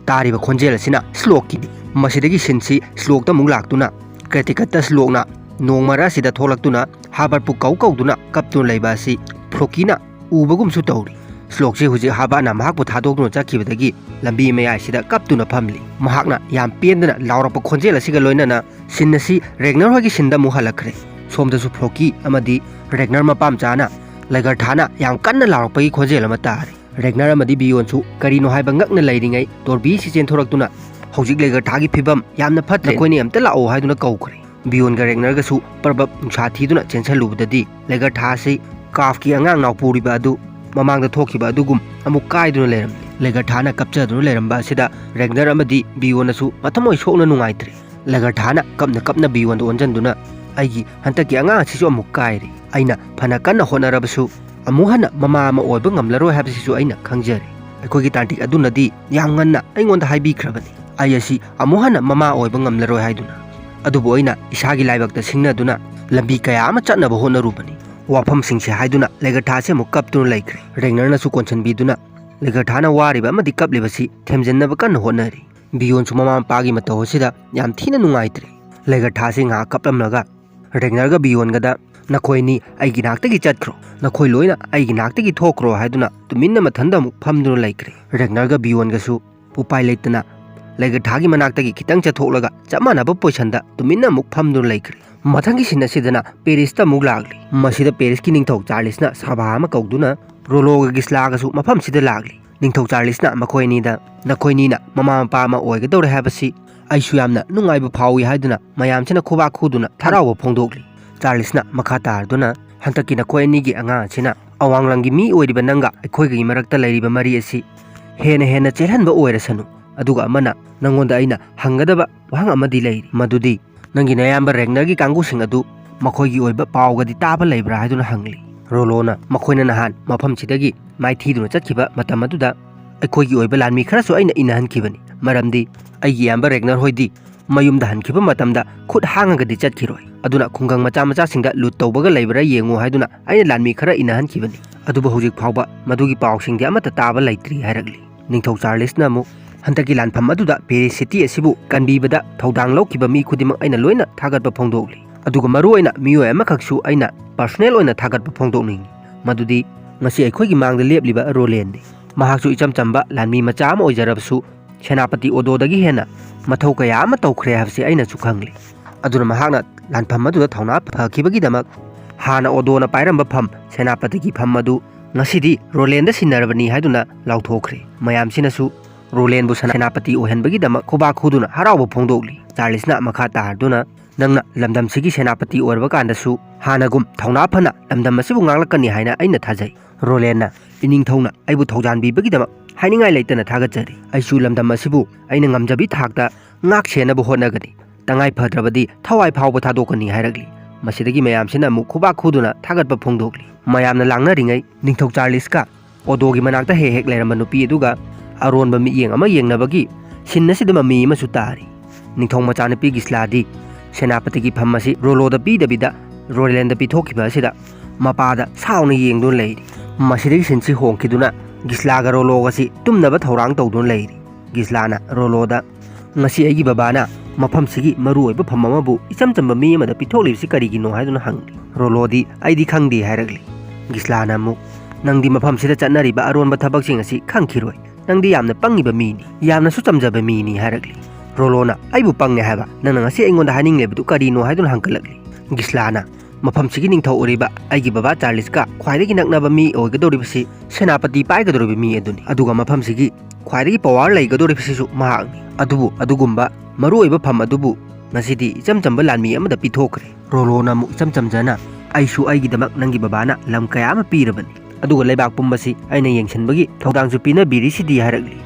ꯇꯥꯔꯤꯕ ꯈꯣꯟꯖꯦꯜ ꯑꯁꯤꯅ ꯁ꯭ꯂꯣꯛꯀꯤꯅꯤ꯫ ꯃꯁꯤꯗꯒꯤ ꯁꯤꯟꯁꯤ ꯁ꯭ꯂꯣꯛꯇ ꯑꯃꯨꯛ ꯂꯥꯛꯇꯨꯅ, ꯀ꯭ꯔꯦꯇꯤꯀꯠꯇ ꯁ꯭ꯂꯣꯛꯅ ꯅꯣꯡ ꯃꯔꯛ ꯑꯁꯤꯗ ꯊꯣꯛꯂꯛꯇꯨꯅ ꯍꯥꯕꯔꯠꯄꯨ ꯀꯧ ꯀꯧꯗꯨꯅ ꯀꯞꯇꯨꯅ ꯂꯩꯕ ꯑꯁꯤ ꯐ꯭ꯂꯣꯀꯤꯅ ꯎꯕꯒꯨꯝꯁꯨ ꯇꯧꯔꯤ꯫ ꯁ꯭ꯂꯣꯛꯁꯤ ꯍꯧꯖꯤꯛ ꯍꯥꯕꯔꯠꯅ ꯃꯍꯥꯛꯄꯨ ꯊꯥꯗꯣꯛꯇꯨꯅ ꯆꯠꯈꯤꯕꯗꯒꯤ ꯂꯝꯕꯤ ꯃꯌꯥꯏꯁꯤꯗ ꯀꯞꯇꯨꯅ ꯐꯝꯂꯤ꯫ ꯃꯍꯥꯛꯅ ꯌꯥꯝ ꯄꯦꯟꯗꯅ ꯂꯥꯎꯔꯛꯄ ꯈꯣꯟꯖꯦꯜ ꯑꯁꯤꯒ ꯂꯣꯏꯅꯅ ꯁꯤꯟ ꯑꯁꯤ ꯔꯦꯒꯅꯔ ꯍꯣꯏꯒꯤ ꯁꯤꯟꯗ ꯑꯃꯨꯛ ꯍꯜꯂꯛꯈ꯭ꯔꯦ꯫ ꯁꯣꯝꯗꯁꯨ ꯐ꯭ꯂꯣꯀꯤ ꯑꯃꯗꯤ ꯔꯦꯒꯅꯔ ꯃꯄꯥꯝꯆꯥꯅ ꯂꯩꯒꯔꯊꯥꯅ ꯌꯥꯝ ꯀꯟꯅ ꯂꯥꯎꯔꯛꯄꯒꯤ ꯈꯣꯟꯖꯦꯜ ꯑꯃ ꯇꯥꯔꯤ꯫ ꯔꯦꯒꯅꯔ ꯑꯃꯗꯤ ꯕꯤꯌꯣꯟꯁꯨ ꯀꯔꯤꯅꯣ ꯍꯥꯏꯕ ꯉꯛꯅ ꯂꯩꯔꯤꯉꯩ ꯇꯣꯔꯕꯤꯁꯤ ꯆꯦꯟꯊꯣꯔꯛꯇꯨꯅ, "ꯍꯧꯖꯤꯛ ꯂꯩꯒꯔꯊꯥꯒꯤ ꯐꯤꯕꯝ ꯌꯥꯝꯅ ꯐꯠꯇ꯭ꯔꯦ, ꯅꯈꯣꯏꯅ ꯑꯝꯇ ꯂꯥꯛꯑꯣ" ꯍꯥꯏꯗꯨꯅ ꯀꯧꯈ꯭ꯔꯦ꯫ ꯕꯤꯌꯣꯟꯒ ꯔꯦꯒꯅꯔꯒꯁꯨ ꯄ꯭ꯔꯕꯞ ꯅꯨꯡꯁꯥ ꯊꯤꯗꯨꯅ ꯆꯦꯟꯁꯤꯜꯂꯨꯕꯗꯗꯤ ꯂꯩꯒꯔꯊꯥ ꯑꯁꯤ ꯀꯥꯐꯀꯤ ꯑꯉꯥꯡ ꯅꯥꯎꯄꯨꯔꯤꯕ ꯑꯗꯨ ꯃꯃꯥꯡꯗ ꯊꯣꯛꯈꯤꯕ ꯑꯗꯨꯒꯨꯝ ꯑꯃꯨꯛ ꯀꯥꯏꯗꯨꯅ ꯂꯩꯔꯝꯂꯦ꯫ ꯂꯩꯒꯔꯊꯥꯅ ꯀꯞꯆꯗꯨꯅ ꯂꯩꯔꯝꯕ ꯑꯁꯤꯗ ꯔꯦꯒꯅꯔ ꯑꯃꯗꯤ ꯕꯤꯌꯣꯟꯅꯁꯨ ꯃꯊꯃꯣꯏ ꯁꯣꯛꯅ ꯅꯨꯡꯉꯥꯏꯇ꯭ꯔꯦ꯫ ꯂꯦꯒꯔꯊꯥꯅ ꯀꯞꯅ ꯀꯞꯅ ꯕꯤꯌꯣꯟꯗ ꯑꯣꯟꯁꯤꯟꯗꯨꯅ, "ꯑꯩꯒꯤ ꯍꯟꯗꯛꯀꯤ ꯑꯉꯥꯡ ꯑꯁꯤꯁꯨ ꯑꯃꯨꯛ ꯀꯥꯏꯔꯦ꯫ ꯑꯩꯅ ꯐꯅ ꯀꯟꯅ ꯍꯣꯠꯅꯔꯕꯁꯨ ꯑꯃꯨꯛ ꯍꯟꯅ ꯃꯃꯥ ꯑꯃ ꯑꯣꯏꯕ ꯉꯝꯂꯔꯣꯏ ꯍꯥꯏꯕꯁꯤꯁꯨ ꯑꯩꯅ ꯈꯪꯖꯔꯦ꯫ ꯑꯩꯈꯣꯏꯒꯤ ꯇꯥꯟꯇꯤꯛ ꯑꯗꯨꯅꯗꯤ ꯌꯥꯝ ꯉꯟꯅ ꯑꯩꯉꯣꯟꯗ ꯍꯥꯏꯕꯤꯈ꯭ꯔꯕꯅꯤ, ꯑꯩ ꯑꯁꯤ ꯑꯃꯨꯛ ꯍꯟꯅ ꯃꯃꯥ ꯑꯣꯏꯕ ꯉꯝꯂꯔꯣꯏ ꯍꯥꯏꯗꯨꯅ꯫ ꯑꯗꯨꯕꯨ ꯑꯩꯅ ꯏꯁꯥꯒꯤ ꯂꯥꯏꯕꯛꯇ ꯁꯤꯡꯅꯗꯨꯅ ꯂꯝꯕꯤ ꯀꯌꯥ ꯑꯃ ꯆꯠꯅꯕ ꯍꯣꯠꯅꯔꯨꯕꯅꯤ꯫ ꯋꯥꯐꯝꯁꯤꯡꯁꯦ ꯍꯥꯏꯗꯨꯅ ꯂꯦꯒꯔꯊꯥꯁꯦ ꯑꯃꯨꯛ ꯀꯞꯇꯨꯅ ꯂꯩꯈ꯭ꯔꯦ꯫ ꯔꯦꯒꯅꯔꯅꯁꯨ ꯀꯣꯟꯁꯤꯟꯕꯤꯗꯨꯅ ꯂꯦꯒꯔꯊꯥꯅ ꯋꯥꯔꯤꯕ ꯑꯃꯗꯤ ꯀꯞꯂꯤꯕꯁꯤ ꯊꯦꯝꯖꯤꯟꯅꯕ ꯀꯟꯅ ꯍꯣꯠꯅꯔꯤ꯫ ꯕꯤꯌꯣꯟꯁꯨ ꯃꯃꯥ ꯃꯄꯥꯒꯤ ꯃꯇꯧ ꯑꯁꯤꯗ ꯌꯥꯝ ꯊꯤꯅ ꯅꯨꯡꯉꯥꯏꯇ꯭ꯔꯦ꯫ ꯂꯦꯒꯔꯊꯥꯁꯤ ꯉꯥꯏꯍꯥꯛ ꯀꯞꯂꯝꯂꯒ ꯔꯦꯒꯅꯔꯒ ꯕꯤꯌꯣꯟꯒꯗ, "ꯅꯈꯣꯏꯅꯤ ꯑꯩꯒꯤ ꯅꯥꯛꯇꯒꯤ ꯆꯠꯈ꯭ꯔꯣ, ꯅꯈꯣꯏ ꯂꯣꯏꯅ ꯑꯩꯒꯤ ꯅꯥꯛꯇꯒꯤ ꯊꯣꯛꯈ꯭ꯔꯣ" ꯍꯥꯏꯗꯨꯅ ꯇꯨꯃꯤꯟꯅ ꯃꯊꯟꯇ ꯑꯃꯨꯛ ꯐꯝꯗꯨꯅ ꯂꯩꯈ꯭ꯔꯦ꯫ ꯔꯦꯒꯅꯔꯒ ꯕꯤꯌꯣꯟꯒꯁꯨ ꯎꯄꯥꯏ ꯂꯩꯇꯅ ꯂꯦꯒꯔꯊꯥꯒꯤ ꯃꯅꯥꯛꯇꯒꯤ ꯈꯤꯇꯪ ꯆꯠꯊꯣꯛꯂꯒ ꯆꯞ ꯃꯥꯟꯅꯕ ꯄꯣꯖꯤꯁꯟꯗ ꯇꯨꯃꯤꯟꯅ ꯑꯃꯨꯛ ꯐꯝꯗꯨꯅ ꯂꯩꯈ꯭ꯔꯦ꯫ ꯃꯊꯪꯒꯤ ꯁꯤꯟ ꯑꯁꯤꯗꯅ ꯄꯦꯔꯤꯁꯇ ꯑꯃꯨꯛ ꯂꯥꯛꯂꯤ꯫ ꯃꯁꯤꯗ ꯄꯦꯔꯤꯁꯀꯤ ꯅꯤꯡꯊꯧ ꯆꯥꯔꯂꯤꯁꯅ ꯁꯚꯥ ꯑꯃ ꯀꯧꯗꯨꯅ ꯔꯣꯂꯣꯒ ꯒꯤꯁꯂꯥꯒꯁꯨ ꯃꯐꯝꯁꯤꯗ ꯂꯥꯛꯂꯤ꯫ ꯅꯤꯡꯊꯧ ꯆꯥꯔꯂꯤꯁꯅ ꯃꯈꯣꯏ ꯑꯅꯤꯗ, "ꯅꯈꯣꯏꯅꯤꯅ ꯃꯃꯥ ꯃꯄꯥ ꯑꯃ ꯑꯣꯏꯒꯗꯧꯔꯦ ꯍꯥꯏꯕꯁꯤ ꯑꯩꯁꯨ ꯌꯥꯝꯅ ꯅꯨꯡꯉꯥꯏꯕ ꯐꯥꯎꯏ" ꯍꯥꯏꯗꯨꯅ ꯃꯌꯥꯝꯁꯤꯅ ꯈꯨꯕꯥꯛ ꯈꯨꯗꯨꯅ ꯍꯔꯥꯎꯕ ꯐꯣꯡꯗꯣꯛꯂꯤ꯫ ꯆꯥꯔꯂꯤꯁꯅ ꯃꯈꯥ ꯇꯥꯔꯗꯨꯅ, "ꯍꯟꯗꯛꯀꯤ ꯅꯈꯣꯏ ꯑꯅꯤꯒꯤ ꯑꯉꯥꯡ ꯑꯁꯤꯅ ꯑꯋꯥꯡ ꯂꯝꯒꯤ ꯃꯤ ꯑꯣꯏꯔꯤꯕ ꯅꯪꯒ ꯑꯩꯈꯣꯏꯒꯤ ꯃꯔꯛꯇ ꯂꯩꯔꯤꯕ ꯃꯔꯤ ꯑꯁꯤ ꯍꯦꯟꯅ ꯍꯦꯟꯅ ꯆꯦꯜꯍꯟꯕ ꯑꯣꯏꯔꯁꯅꯨ꯫ ꯑꯗꯨꯒ ꯑꯃꯅ, ꯅꯪꯉꯣꯟꯗ ꯑꯩꯅ ꯍꯪꯒꯗꯕ ꯋꯥꯍꯪ ꯑꯃꯗꯤ ꯂꯩꯔꯤ, ꯃꯗꯨꯗꯤ ꯅꯪꯒꯤ ꯅꯌꯥꯝꯕ ꯔꯦꯒꯅꯔꯒꯤ ꯀꯥꯡꯕꯨꯁꯤꯡ ꯑꯗꯨ ꯃꯈꯣꯏꯒꯤ ꯑꯣꯏꯕ ꯄꯥꯎꯒꯗꯤ ꯇꯥꯕ ꯂꯩꯕ꯭ꯔꯥ?" ꯍꯥꯏꯗꯨꯅ ꯍꯪꯂꯤ꯫ ꯔꯣꯂꯣꯅ, "ꯃꯈꯣꯏꯅ ꯅꯍꯥꯟ ꯃꯐꯝꯁꯤꯗꯒꯤ ꯃꯥꯏꯊꯤꯗꯨꯅ ꯆꯠꯈꯤꯕ ꯃꯇꯝ ꯑꯗꯨꯗ ꯑꯩꯈꯣꯏꯒꯤ ꯑꯣꯏꯕ ꯂꯥꯟꯃꯤ ꯈꯔꯁꯨ ꯑꯩꯅ ꯏꯟꯅꯍꯟꯈꯤꯕꯅꯤ, ꯃꯔꯝꯗꯤ ꯑꯩꯒꯤ ꯏꯌꯥꯝꯕ ꯔꯦꯒꯅꯔ ꯍꯣꯏꯗꯤ ꯃꯌꯨꯝꯗ ꯍꯟꯈꯤꯕ ꯃꯇꯝꯗ ꯈꯨꯠ ꯍꯥꯡꯉꯒꯗꯤ ꯆꯠꯈꯤꯔꯣꯏ꯫ ꯑꯗꯨꯅ ꯈꯨꯡꯒꯪ ꯃꯆꯥ ꯃꯆꯥꯁꯤꯡꯗ ꯂꯨꯠ ꯇꯧꯕꯒ ꯂꯩꯕ꯭ꯔꯥ ꯌꯦꯡꯉꯨ ꯍꯥꯏꯗꯨꯅ ꯑꯩꯅ ꯂꯥꯟꯃꯤ ꯈꯔ ꯏꯟꯅꯍꯟꯈꯤꯕꯅꯤ꯫ ꯑꯗꯨꯕꯨ ꯍꯧꯖꯤꯛ ꯐꯥꯎꯕ ꯃꯗꯨꯒꯤ ꯄꯥꯎꯁꯤꯡꯗꯤ ꯑꯃꯠꯇ ꯇꯥꯕ ꯂꯩꯇ꯭ꯔꯤ" ꯍꯥꯏꯔꯛꯂꯤ꯫ ꯅꯤꯡꯊꯧ ꯆꯥꯔꯂꯤꯁꯅ ꯑꯃꯨꯛ, "ꯍꯟꯗꯛꯀꯤ ꯂꯥꯟꯐꯝ ꯑꯗꯨꯗ ꯄꯦꯔꯤꯁ ꯁꯤꯇꯤ ꯑꯁꯤꯕꯨ ꯀꯟꯕꯤꯕꯗ ꯊꯧꯗꯥꯡ ꯂꯧꯈꯤꯕ ꯃꯤ ꯈꯨꯗꯤꯡꯃꯛ ꯑꯩꯅ ꯂꯣꯏꯅ ꯊꯥꯒꯠꯄ ꯐꯣꯡꯗꯣꯛꯂꯤ꯫ ꯑꯗꯨꯒ ꯃꯔꯨꯑꯣꯏꯅ ꯃꯤꯑꯣꯏ ꯑꯃꯈꯛꯁꯨ ꯑꯩꯅ ꯄꯔꯁꯣꯅꯦꯜ ꯑꯣꯏꯅ ꯊꯥꯒꯠꯄ ꯐꯣꯡꯗꯣꯛꯅꯤꯡꯏ, ꯃꯗꯨꯗꯤ ꯉꯁꯤ ꯑꯩꯈꯣꯏꯒꯤ ꯃꯥꯡꯗ ꯂꯦꯞꯂꯤꯕ ꯔꯣꯂꯦꯟꯅꯤ꯫ ꯃꯍꯥꯛꯁꯨ ꯏꯆꯝ ꯆꯝꯕ ꯂꯥꯟꯃꯤ ꯃꯆꯥ ꯑꯃ ꯑꯣꯏꯖꯔꯕꯁꯨ ꯁꯦꯅꯥꯄꯇꯤ ꯑꯣꯗꯣꯗꯒꯤ ꯍꯦꯟꯅ ꯃꯊꯧ ꯀꯌꯥ ꯑꯃ ꯇꯧꯈ꯭ꯔꯦ ꯍꯥꯏꯕꯁꯤ ꯑꯩꯅꯁꯨ ꯈꯪꯂꯤ꯫ ꯑꯗꯨꯅ ꯃꯍꯥꯛꯅ ꯂꯥꯟꯐꯝ ꯑꯗꯨꯗ ꯊꯧꯅꯥ ꯐꯈꯤꯕꯒꯤꯗꯃꯛ ꯍꯥꯟꯅ ꯑꯣꯗꯣꯅ ꯄꯥꯏꯔꯝꯕ ꯐꯝ, ꯁꯦꯅꯥꯄꯇꯤꯒꯤ ꯐꯝ ꯑꯗꯨ ꯉꯁꯤꯗꯤ ꯔꯣꯂꯦꯟꯗ ꯁꯤꯟꯅꯔꯕꯅꯤ" ꯍꯥꯏꯗꯨꯅ ꯂꯥꯎꯊꯣꯛꯈ꯭ꯔꯦ꯫ ꯃꯌꯥꯝꯁꯤꯅꯁꯨ ꯔꯣꯂꯦꯟꯕꯨ ꯁꯦꯅꯥꯄꯇꯤ ꯑꯣꯏꯍꯟꯕꯒꯤꯗꯃꯛ ꯈꯨꯕꯥꯛ ꯈꯨꯗꯨꯅ ꯍꯔꯥꯎꯕ ꯐꯣꯡꯗꯣꯛꯂꯤ꯫ ꯆꯥꯔꯂꯤꯁꯅ ꯃꯈꯥ ꯇꯥꯔꯗꯨꯅ, "ꯅꯪꯅ ꯂꯝꯗꯝꯁꯤꯒꯤ ꯁꯦꯅꯥꯄꯇꯤ ꯑꯣꯏꯔꯕ ꯀꯥꯟꯗꯁꯨ ꯍꯥꯟꯅꯒꯨꯝ ꯊꯧꯅꯥ ꯐꯅ ꯂꯝꯗꯝ ꯑꯁꯤꯕꯨ ꯉꯥꯛꯂꯛꯀꯅꯤ ꯍꯥꯏꯅ ꯑꯩꯅ ꯊꯥꯖꯩ꯫" ꯔꯣꯂꯦꯟꯅ, "ꯏꯅꯤꯡꯊꯧꯅ ꯑꯩꯕꯨ ꯊꯧꯖꯥꯟꯕꯤꯕꯒꯤꯗꯃꯛ ꯍꯥꯏꯅꯤꯡꯉꯥꯏ ꯂꯩꯇꯅ ꯊꯥꯒꯠꯆꯔꯤ꯫ ꯑꯩꯁꯨ ꯂꯝꯗꯝ ꯑꯁꯤꯕꯨ ꯑꯩꯅ ꯉꯝꯖꯕꯤ ꯊꯥꯛꯇ ꯉꯥꯛ ꯁꯦꯟꯅꯕ ꯍꯣꯠꯅꯒꯅꯤ꯫ ꯇꯉꯥꯏ ꯐꯗ꯭ꯔꯕꯗꯤ ꯊꯋꯥꯏ ꯐꯥꯎꯕ ꯊꯥꯗꯣꯛꯀꯅꯤ ꯍꯥꯏꯔꯛꯂꯤ꯫ ꯃꯁꯤꯗꯒꯤ ꯃꯌꯥꯝꯁꯤꯅ ꯑꯃꯨꯛ ꯈꯨꯕꯥꯛ ꯈꯨꯗꯨꯅ ꯊꯥꯒꯠꯄ ꯐꯣꯡꯗꯣꯛꯂꯤ꯫ ꯃꯌꯥꯝꯅ ꯂꯥꯡꯅꯔꯤꯉꯩ ꯅꯤꯡꯊꯧ ꯆꯥꯔꯂꯤꯁꯀ ꯑꯣꯗꯣꯒꯤ ꯃꯅꯥꯛꯇ ꯍꯦꯛ ꯍꯦꯛ ꯂꯩꯔꯝꯕ ꯅꯨꯄꯤ ꯑꯗꯨꯒ ꯑꯔꯣꯟꯕ ꯃꯤꯠꯌꯦꯡ ꯑꯃ ꯌꯦꯡꯅꯕꯒꯤ ꯁꯤꯟ ꯑꯁꯤꯗ ꯃꯃꯤ ꯑꯃꯁꯨ ꯇꯥꯔꯤ꯫ ꯅꯤꯡꯊꯧ ꯃꯆꯥꯅꯨꯄꯤ ꯒꯤꯁꯂꯥꯗꯤ ꯁꯦꯅꯥꯄꯇꯤꯒꯤ ꯐꯝ ꯑꯁꯤ ꯔꯣꯂꯣꯗ ꯄꯤꯗꯕꯤꯗ ꯔꯣꯂꯦꯟꯗ ꯄꯤꯊꯣꯛꯈꯤꯕ ꯑꯁꯤꯗ ꯃꯄꯥꯗ ꯁꯥꯎꯅ ꯌꯦꯡꯗꯨꯅ ꯂꯩꯔꯤ꯫ ꯃꯁꯤꯗꯒꯤ ꯁꯤꯟꯁꯤ ꯍꯣꯡꯈꯤꯗꯨꯅ ꯒꯤꯁꯂꯥꯒ ꯔꯣꯂꯣꯒꯁꯤ ꯇꯨꯝꯅꯕ ꯊꯧꯔꯥꯡ ꯇꯧꯗꯨꯅ ꯂꯩꯔꯤ꯫ ꯒꯤꯁꯂꯥꯅ ꯔꯣꯂꯣꯗ, "ꯉꯁꯤ ꯑꯩꯒꯤ ꯕꯕꯥꯅ ꯃꯐꯝꯁꯤꯒꯤ ꯃꯔꯨꯑꯣꯏꯕ ꯐꯝ ꯑꯃꯕꯨ ꯏꯆꯝ ꯆꯝꯕ ꯃꯤ ꯑꯃꯗ ꯄꯤꯊꯣꯛꯂꯤꯕꯁꯤ ꯀꯔꯤꯒꯤꯅꯣ?" ꯍꯥꯏꯗꯨꯅ ꯍꯪꯂꯤ꯫ ꯔꯣꯂꯣꯗꯤ, "ꯑꯩꯗꯤ ꯈꯪꯗꯦ" ꯍꯥꯏꯔꯛꯂꯤ꯫ ꯒꯤꯁꯂꯥꯅ ꯑꯃꯨꯛ, "ꯅꯪꯗꯤ ꯃꯐꯝꯁꯤꯗ ꯆꯠꯅꯔꯤꯕ ꯑꯔꯣꯟꯕ ꯊꯕꯛꯁꯤꯡ ꯑꯁꯤ ꯈꯪꯈꯤꯔꯣꯏ꯫ ꯅꯪꯗꯤ ꯌꯥꯝꯅ ꯄꯪꯉꯤꯕ ꯃꯤꯅꯤ, ꯌꯥꯝꯅꯁꯨ ꯆꯝꯖꯕ ꯃꯤꯅꯤ" ꯍꯥꯏꯔꯛꯂꯤ꯫ ꯔꯣꯂꯣꯅ, "ꯑꯩꯕꯨ ꯄꯪꯉꯦ ꯍꯥꯏꯕ ꯅꯪꯅ ꯉꯁꯤ ꯑꯩꯉꯣꯟꯗ ꯍꯥꯏꯅꯤꯡꯂꯤꯕꯗꯨ ꯀꯔꯤꯅꯣ?" ꯍꯥꯏꯗꯨꯅ ꯍꯪꯒꯠꯂꯛꯂꯤ꯫ ꯒꯤꯁꯂꯥꯅ, "ꯃꯐꯝꯁꯤꯒꯤ ꯅꯤꯡꯊꯧ ꯑꯣꯏꯔꯤꯕ ꯑꯩꯒꯤ ꯕꯕꯥ ꯆꯥꯔꯂꯤꯁꯀ ꯈ꯭ꯋꯥꯏꯗꯒꯤ ꯅꯛꯅꯕ ꯃꯤ ꯑꯣꯏꯒꯗꯧꯔꯤꯕꯁꯤ ꯁꯦꯅꯥꯄꯇꯤ ꯄꯥꯏꯒꯗꯧꯔꯤꯕ ꯃꯤ ꯑꯗꯨꯅꯤ, ꯑꯗꯨꯒ ꯃꯐꯝꯁꯤꯒꯤ ꯈ꯭ꯋꯥꯏꯗꯒꯤ ꯄꯋꯥꯔ ꯂꯩꯒꯗꯧꯔꯤꯕꯁꯤꯁꯨ ꯃꯍꯥꯛꯅꯤ꯫ ꯑꯗꯨꯕꯨ ꯑꯗꯨꯒꯨꯝꯕ ꯃꯔꯨꯑꯣꯏꯕ ꯐꯝ ꯑꯗꯨꯕꯨ ꯉꯁꯤꯗꯤ ꯏꯆꯝ ꯆꯝꯕ ꯂꯥꯟꯃꯤ ꯑꯃꯗ ꯄꯤꯊꯣꯛꯈ꯭ꯔꯦ꯫" ꯔꯣꯂꯣꯅ ꯑꯃꯨꯛ ꯏꯆꯝ ꯆꯝꯖꯅ, "ꯑꯩꯁꯨ ꯑꯩꯒꯤꯗꯃꯛ ꯅꯪꯒꯤ ꯕꯕꯥꯅ ꯂꯝ ꯀꯌꯥ ꯑꯃ ꯄꯤꯔꯕꯅꯤ, ꯑꯗꯨꯒ ꯂꯩꯕꯥꯛ ꯄꯨꯝꯕꯁꯤ ꯑꯩꯅ ꯌꯦꯡꯁꯤꯟꯕꯒꯤ ꯊꯧꯗꯥꯡꯁꯨ ꯄꯤꯅꯕꯤꯔꯤꯁꯤꯗꯤ" ꯍꯥꯏꯔꯛꯂꯤ꯫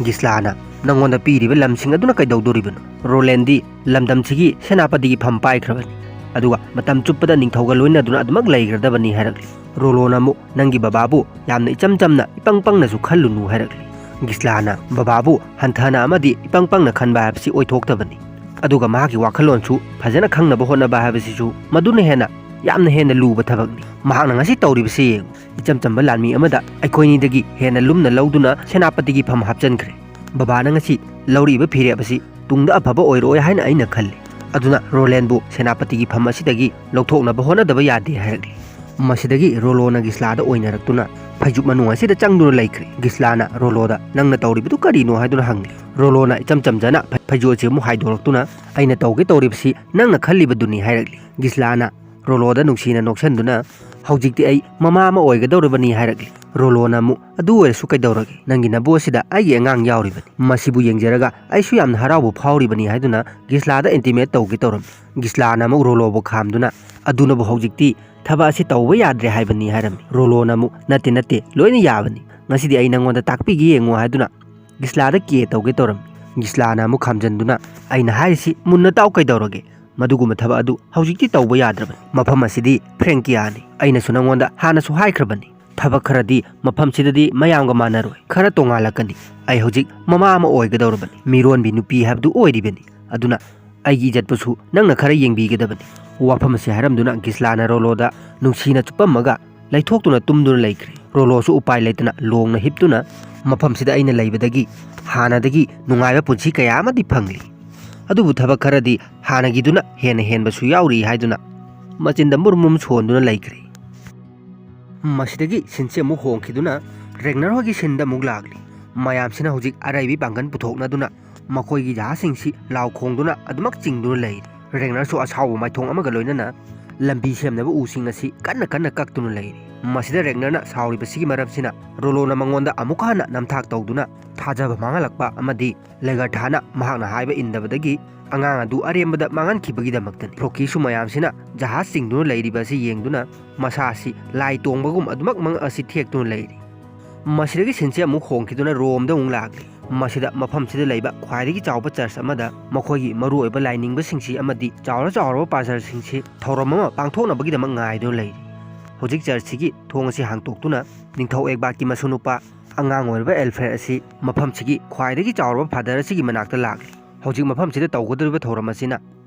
ꯒꯤꯁꯂꯥꯅ, "ꯅꯪꯉꯣꯟꯗ ꯄꯤꯔꯤꯕ ꯂꯝꯁꯤꯡ ꯑꯗꯨꯅ ꯀꯩꯗꯧꯗꯣꯔꯤꯕꯅꯣ? ꯔꯣꯂꯦꯟꯗꯤ ꯂꯝꯗꯝꯁꯤꯒꯤ ꯁꯦꯅꯥꯄꯇꯤꯒꯤ ꯐꯝ ꯄꯥꯏꯈ꯭ꯔꯕꯅꯤ, ꯑꯗꯨꯒ ꯃꯇꯝ ꯆꯨꯞꯄꯗ ꯅꯤꯡꯊꯧꯒ ꯂꯣꯏꯅꯗꯨꯅ ꯑꯗꯨꯃꯛ ꯂꯩꯈ꯭ꯔꯗꯕꯅꯤ" ꯍꯥꯏꯔꯛꯂꯤ꯫ ꯔꯣꯂꯣꯅ ꯑꯃꯨꯛ, "ꯅꯪꯒꯤ ꯕꯕꯥꯕꯨ ꯌꯥꯝꯅ ꯏꯆꯝ ꯆꯝꯅ, ꯏꯄꯪ ꯄꯪꯅꯁꯨ ꯈꯜꯂꯨꯅꯨ" ꯍꯥꯏꯔꯛꯂꯤ꯫ ꯒꯤꯁꯂꯥꯅ, "ꯕꯕꯥꯕꯨ ꯍꯟꯊꯅ ꯑꯃꯗꯤ ꯏꯄꯪ ꯄꯪꯅ ꯈꯟꯕ ꯍꯥꯏꯕꯁꯤ ꯑꯣꯏꯊꯣꯛꯇꯕꯅꯤ, ꯑꯗꯨꯒ ꯃꯍꯥꯛꯀꯤ ꯋꯥꯈꯜꯂꯣꯟꯁꯨ ꯐꯖꯅ ꯈꯪꯅꯕ ꯍꯣꯠꯅꯕ ꯍꯥꯏꯕꯁꯤꯁꯨ ꯃꯗꯨꯅ ꯍꯦꯟꯅ, ꯌꯥꯝꯅ ꯍꯦꯟꯅ ꯂꯨꯕ ꯊꯕꯛꯅꯤ꯫ ꯃꯍꯥꯛꯅ ꯉꯁꯤ ꯇꯧꯔꯤꯕꯁꯤ ꯌꯦꯡꯉꯨ, ꯏꯆꯝ ꯆꯝꯕ ꯂꯥꯟꯃꯤ ꯑꯃꯗ ꯑꯩꯈꯣꯏꯅꯤꯗꯒꯤ ꯍꯦꯟꯅ ꯂꯨꯝꯅ ꯂꯧꯗꯨꯅ ꯁꯦꯅꯥꯄꯇꯤꯒꯤ ꯐꯝ ꯍꯥꯞꯆꯤꯟꯈ꯭ꯔꯦ꯫ ꯕꯕꯥꯅ ꯉꯁꯤ ꯂꯧꯔꯤꯕ ꯐꯤꯔꯦꯞ ꯑꯁꯤ ꯇꯨꯡꯗ ꯑꯐꯕ ꯑꯣꯏꯔꯣꯏ ꯍꯥꯏꯅ ꯑꯩꯅ ꯈꯜꯂꯤ꯫ ꯑꯗꯨꯅ ꯔꯣꯂꯦꯟꯕꯨ ꯁꯦꯅꯥꯄꯇꯤꯒꯤ ꯐꯝ ꯑꯁꯤꯗꯒꯤ ꯂꯧꯊꯣꯛꯅꯕ ꯍꯣꯠꯅꯗꯕ ꯌꯥꯗꯦ" ꯍꯥꯏꯔꯛꯂꯤ꯫ ꯃꯁꯤꯗꯒꯤ ꯔꯣꯂꯣꯅ ꯒꯤꯁꯂꯥꯗ ꯑꯣꯏꯅꯔꯛꯇꯨꯅ ꯐꯩꯖꯨꯞ ꯃꯅꯨꯡ ꯑꯁꯤꯗ ꯆꯪꯗꯨꯅ ꯂꯩꯈ꯭ꯔꯦ꯫ ꯒꯤꯁꯂꯥꯅ ꯔꯣꯂꯣꯗ, "ꯅꯪꯅ ꯇꯧꯔꯤꯕꯗꯨ ꯀꯔꯤꯅꯣ?" ꯍꯥꯏꯗꯨꯅ ꯍꯪꯂꯤ꯫ ꯔꯣꯂꯣꯅ ꯏꯆꯝ ꯆꯝꯖꯅ ꯐꯩ-, ꯐꯩꯖꯨꯞ ꯑꯁꯤ ꯑꯃꯨꯛ ꯍꯥꯏꯗꯣꯔꯛꯇꯨꯅ, "ꯑꯩꯅ ꯇꯧꯒꯦ ꯇꯧꯔꯤꯕꯁꯤ ꯅꯪꯅ ꯈꯜꯂꯤꯕꯗꯨꯅꯤ" ꯍꯥꯏꯔꯛꯂꯤ꯫ ꯒꯤꯁꯂꯥꯅ ꯔꯣꯂꯣꯗ ꯅꯨꯡꯁꯤꯅ ꯅꯣꯛꯁꯟꯗꯨꯅ, "ꯍꯧꯖꯤꯛꯇꯤ ꯑꯩ ꯃꯃꯥ ꯑꯃ ꯑꯣꯏꯒꯗꯧꯔꯕꯅꯤ" ꯍꯥꯏꯔꯛꯂꯤ꯫ ꯔꯣꯂꯣꯅ ꯑꯃꯨꯛ, "ꯑꯗꯨ ꯑꯣꯏꯔꯁꯨ ꯀꯩꯗꯧꯔꯒꯦ? ꯅꯪꯒꯤ ꯅꯕꯨ ꯑꯁꯤꯗ ꯑꯩꯒꯤ ꯑꯉꯥꯡ ꯌꯥꯎꯔꯤꯕꯅꯤ꯫ ꯃꯁꯤꯕꯨ ꯌꯦꯡꯖꯔꯒ ꯑꯩꯁꯨ ꯌꯥꯝꯅ ꯍꯔꯥꯎꯕ ꯐꯥꯎꯔꯤꯕꯅꯤ" ꯍꯥꯏꯗꯨꯅ ꯒꯤꯁꯂꯥꯗ ꯏꯟꯇꯤꯃꯦꯠ ꯇꯧꯒꯦ ꯇꯧꯔꯝꯃꯤ꯫ ꯒꯤꯁꯂꯥꯅ ꯑꯃꯨꯛ ꯔꯣꯂꯣꯕꯨ ꯈꯥꯝꯗꯨꯅ, "ꯑꯗꯨꯅꯕꯨ ꯍꯧꯖꯤꯛꯇꯤ ꯊꯕꯛ ꯑꯁꯤ ꯇꯧꯕ ꯌꯥꯗ꯭ꯔꯦ ꯍꯥꯏꯕꯅꯤ" ꯍꯥꯏꯔꯝꯃꯤ꯫ ꯔꯣꯂꯣꯅ ꯑꯃꯨꯛ, "ꯅꯠꯇꯦ, ꯅꯠꯇꯦ, ꯂꯣꯏꯅ ꯌꯥꯕꯅꯤ꯫ ꯉꯁꯤꯗꯤ ꯑꯩ ꯅꯪꯉꯣꯟꯗ ꯇꯥꯛꯄꯤꯒꯦ ꯌꯦꯡꯉꯨ" ꯍꯥꯏꯗꯨꯅ ꯒꯤꯁꯂꯥꯗ ꯀꯦ ꯇꯧꯒꯦ ꯇꯧꯔꯝꯃꯤ꯫ ꯒꯤꯁꯂꯥꯅ ꯑꯃꯨꯛ ꯈꯥꯝꯖꯟꯗꯨꯅ, "ꯑꯩꯅ ꯍꯥꯏꯔꯤꯁꯤ ꯃꯨꯟꯅ ꯇꯥꯎ ꯀꯩꯗꯧꯔꯒꯦ? ꯃꯗꯨꯒꯨꯝꯕ ꯊꯕꯛ ꯑꯗꯨ ꯍꯧꯖꯤꯛꯇꯤ ꯇꯧꯕ ꯌꯥꯗ꯭ꯔꯕꯅꯤ꯫ ꯃꯐꯝ ꯑꯁꯤꯗꯤ ꯐ꯭ꯔꯦꯡꯀꯤꯌꯥꯅꯤ꯫ ꯑꯩꯅꯁꯨ ꯅꯪꯉꯣꯟꯗ ꯍꯥꯟꯅꯁꯨ ꯍꯥꯏꯈ꯭ꯔꯕꯅꯤ꯫ ꯊꯕꯛ ꯈꯔꯗꯤ ꯃꯐꯝꯁꯤꯗꯗꯤ ꯃꯌꯥꯝꯒ ꯃꯥꯟꯅꯔꯣꯏ꯫ ꯈꯔ ꯇꯣꯉꯥꯜꯂꯛꯀꯅꯤ꯫ ꯑꯩ ꯍꯧꯖꯤꯛ ꯃꯃꯥ ꯑꯃ ꯑꯣꯏꯒꯗꯧꯔꯕꯅꯤ꯫ ꯃꯤꯔꯣꯟꯕꯤ ꯅꯨꯄꯤ ꯍꯥꯏꯕꯗꯨ ꯑꯣꯏꯔꯤꯕꯅꯤ꯫ ꯑꯗꯨꯅ ꯑꯩꯒꯤ ꯏꯖꯠꯄꯨꯁꯨ ꯅꯪꯅ ꯈꯔ ꯌꯦꯡꯕꯤꯒꯗꯕꯅꯤ꯫ ꯋꯥꯐꯝ ꯑꯁꯤ ꯍꯥꯏꯔꯝꯗꯨꯅ ꯒꯤꯁꯂꯥꯅ ꯔꯣꯂꯣꯗ ꯅꯨꯡꯁꯤꯅ ꯆꯨꯞꯄꯝꯃꯒ ꯂꯩꯊꯣꯛꯇꯨꯅ ꯇꯨꯝꯗꯨꯅ ꯂꯩꯈ꯭ꯔꯦ꯫ ꯔꯣꯂꯣꯁꯨ ꯎꯄꯥꯏ ꯂꯩꯇꯅ ꯂꯣꯡꯅ ꯍꯤꯞꯇꯨꯅ ꯃꯐꯝꯁꯤꯗ ꯑꯩꯅ ꯂꯩꯕꯗꯒꯤ ꯍꯥꯟꯅꯗꯒꯤ ꯅꯨꯡꯉꯥꯏꯕ ꯄꯨꯟꯁꯤ ꯀꯌꯥ ꯑꯃꯗꯤ ꯐꯪꯂꯤ꯫ ꯑꯗꯨꯕꯨ ꯊꯕꯛ ꯈꯔꯗꯤ ꯍꯥꯟꯅꯒꯤꯗꯨꯅ ꯍꯦꯟꯅ ꯍꯦꯟꯕꯁꯨ ꯌꯥꯎꯔꯤ ꯍꯥꯏꯗꯨꯅ ꯃꯆꯤꯟꯗ ꯃꯨꯔꯨꯝ ꯃꯨꯔꯨꯝ ꯁꯣꯟꯗꯨꯅ ꯂꯩꯈ꯭ꯔꯦ꯫ ꯃꯁꯤꯗꯒꯤ ꯁꯤꯟꯁꯤ ꯑꯃꯨꯛ ꯍꯣꯡꯈꯤꯗꯨꯅ ꯔꯦꯒꯅꯔ ꯍꯣꯏꯒꯤ ꯁꯤꯟꯗ ꯑꯃꯨꯛ ꯂꯥꯛꯂꯤ꯫ ꯃꯌꯥꯝꯁꯤꯅ ꯍꯧꯖꯤꯛ ꯑꯔꯩꯕꯤ ꯄꯥꯡꯒꯜ ꯄꯨꯊꯣꯛꯅꯗꯨꯅ ꯃꯈꯣꯏꯒꯤ ꯖꯍꯥꯖꯁꯤꯡꯁꯤ ꯂꯥꯎ ꯈꯣꯡꯗꯨꯅ ꯑꯗꯨꯃꯛ ꯆꯤꯡꯗꯨꯅ ꯂꯩꯔꯤ꯫ ꯔꯦꯒꯅꯔꯁꯨ ꯑꯁꯥꯎꯕ ꯃꯥꯏꯊꯣꯡ ꯑꯃꯒ ꯂꯣꯏꯅꯅ ꯂꯝꯕꯤ ꯁꯦꯝꯅꯕ ꯎꯁꯤꯡ ꯑꯁꯤ ꯀꯟꯅ ꯀꯟꯅ ꯀꯛꯇꯨꯅ ꯂꯩꯔꯤ꯫ ꯃꯁꯤꯗ ꯔꯦꯒꯅꯔꯅ ꯁꯥꯎꯔꯤꯕꯁꯤꯒꯤ ꯃꯔꯝꯁꯤꯅ ꯔꯣꯂꯣꯅ ꯃꯉꯣꯟꯗ ꯑꯃꯨꯛꯀ ꯍꯟꯅ ꯅꯝꯊꯥꯛ ꯇꯧꯗꯨꯅ ꯊꯥꯖꯕ ꯃꯥꯡꯍꯜꯂꯛꯄ ꯑꯃꯗꯤ ꯂꯦꯒꯔꯊꯥꯅ ꯃꯍꯥꯛꯅ ꯍꯥꯏꯕ ꯏꯟꯗꯕꯗꯒꯤ ꯑꯉꯥꯡ ꯑꯗꯨ ꯑꯔꯦꯝꯕꯗ ꯃꯥꯡꯍꯟꯈꯤꯕꯒꯤꯗꯃꯛꯇꯅꯤ꯫ ꯐ꯭ꯔꯣꯀꯤꯁꯨ ꯃꯌꯥꯝꯁꯤꯅ ꯖꯍꯥꯖ ꯆꯤꯡꯗꯨꯅ ꯂꯩꯔꯤꯕ ꯑꯁꯤ ꯌꯦꯡꯗꯨꯅ ꯃꯁꯥ ꯑꯁꯤ ꯂꯥꯏ ꯇꯣꯡꯕꯒꯨꯝ ꯑꯗꯨꯃꯛ ꯃꯉꯛ ꯑꯁꯤ ꯊꯦꯛꯇꯨꯅ ꯂꯩꯔꯤ꯫ ꯃꯁꯤꯗꯒꯤ ꯁꯤꯟꯁꯤ ꯑꯃꯨꯛ ꯍꯣꯡꯈꯤꯗꯨꯅ ꯔꯣꯝꯗ ꯑꯃꯨꯛ ꯂꯥꯛꯂꯤ꯫ ꯃꯁꯤꯗ ꯃꯐꯝꯁꯤꯗ ꯂꯩꯕ ꯈ꯭ꯋꯥꯏꯗꯒꯤ ꯆꯥꯎꯕ ꯆꯔꯆ ꯑꯃꯗ ꯃꯈꯣꯏꯒꯤ ꯃꯔꯨꯑꯣꯏꯕ ꯂꯥꯏꯅꯤꯡꯕꯁꯤꯡꯁꯤ ꯑꯃꯗꯤ ꯆꯥꯎꯔ ꯆꯥꯎꯔꯕ ꯄꯥꯁꯇꯔꯁꯤꯡꯁꯤ ꯊꯧꯔꯝ ꯑꯃ ꯄꯥꯡꯊꯣꯛꯅꯕꯒꯤꯗꯃꯛ ꯉꯥꯏꯗꯨꯅ ꯂꯩꯔꯤ꯫ ꯍꯧꯖꯤꯛ ꯆꯔꯆꯁꯤꯒꯤ ꯊꯣꯡ ꯑꯁꯤ ꯍꯥꯡꯇꯣꯛꯇꯨꯅ ꯅꯤꯡꯊꯧ ꯑꯦꯒꯕꯥꯔꯠꯀꯤ ꯃꯁꯨꯅꯨꯄꯥ ꯑꯉꯥꯡ ꯑꯣꯏꯔꯤꯕ ꯑꯦꯜꯐ꯭ꯔꯦꯗ ꯑꯁꯤ ꯃꯐꯝꯁꯤꯒꯤ ꯈ꯭ꯋꯥꯏꯗꯒꯤ ꯆꯥꯎꯔꯕ ꯐꯥꯗꯔ ꯑꯁꯤꯒꯤ ꯃꯅꯥꯛꯇ ꯂꯥꯛꯂꯤ꯫ ꯍꯧꯖꯤꯛ ꯃꯐꯝꯁꯤꯗ ꯇꯧꯒꯗꯧꯔꯤꯕ ꯊꯧꯔꯝ ꯑꯁꯤꯅ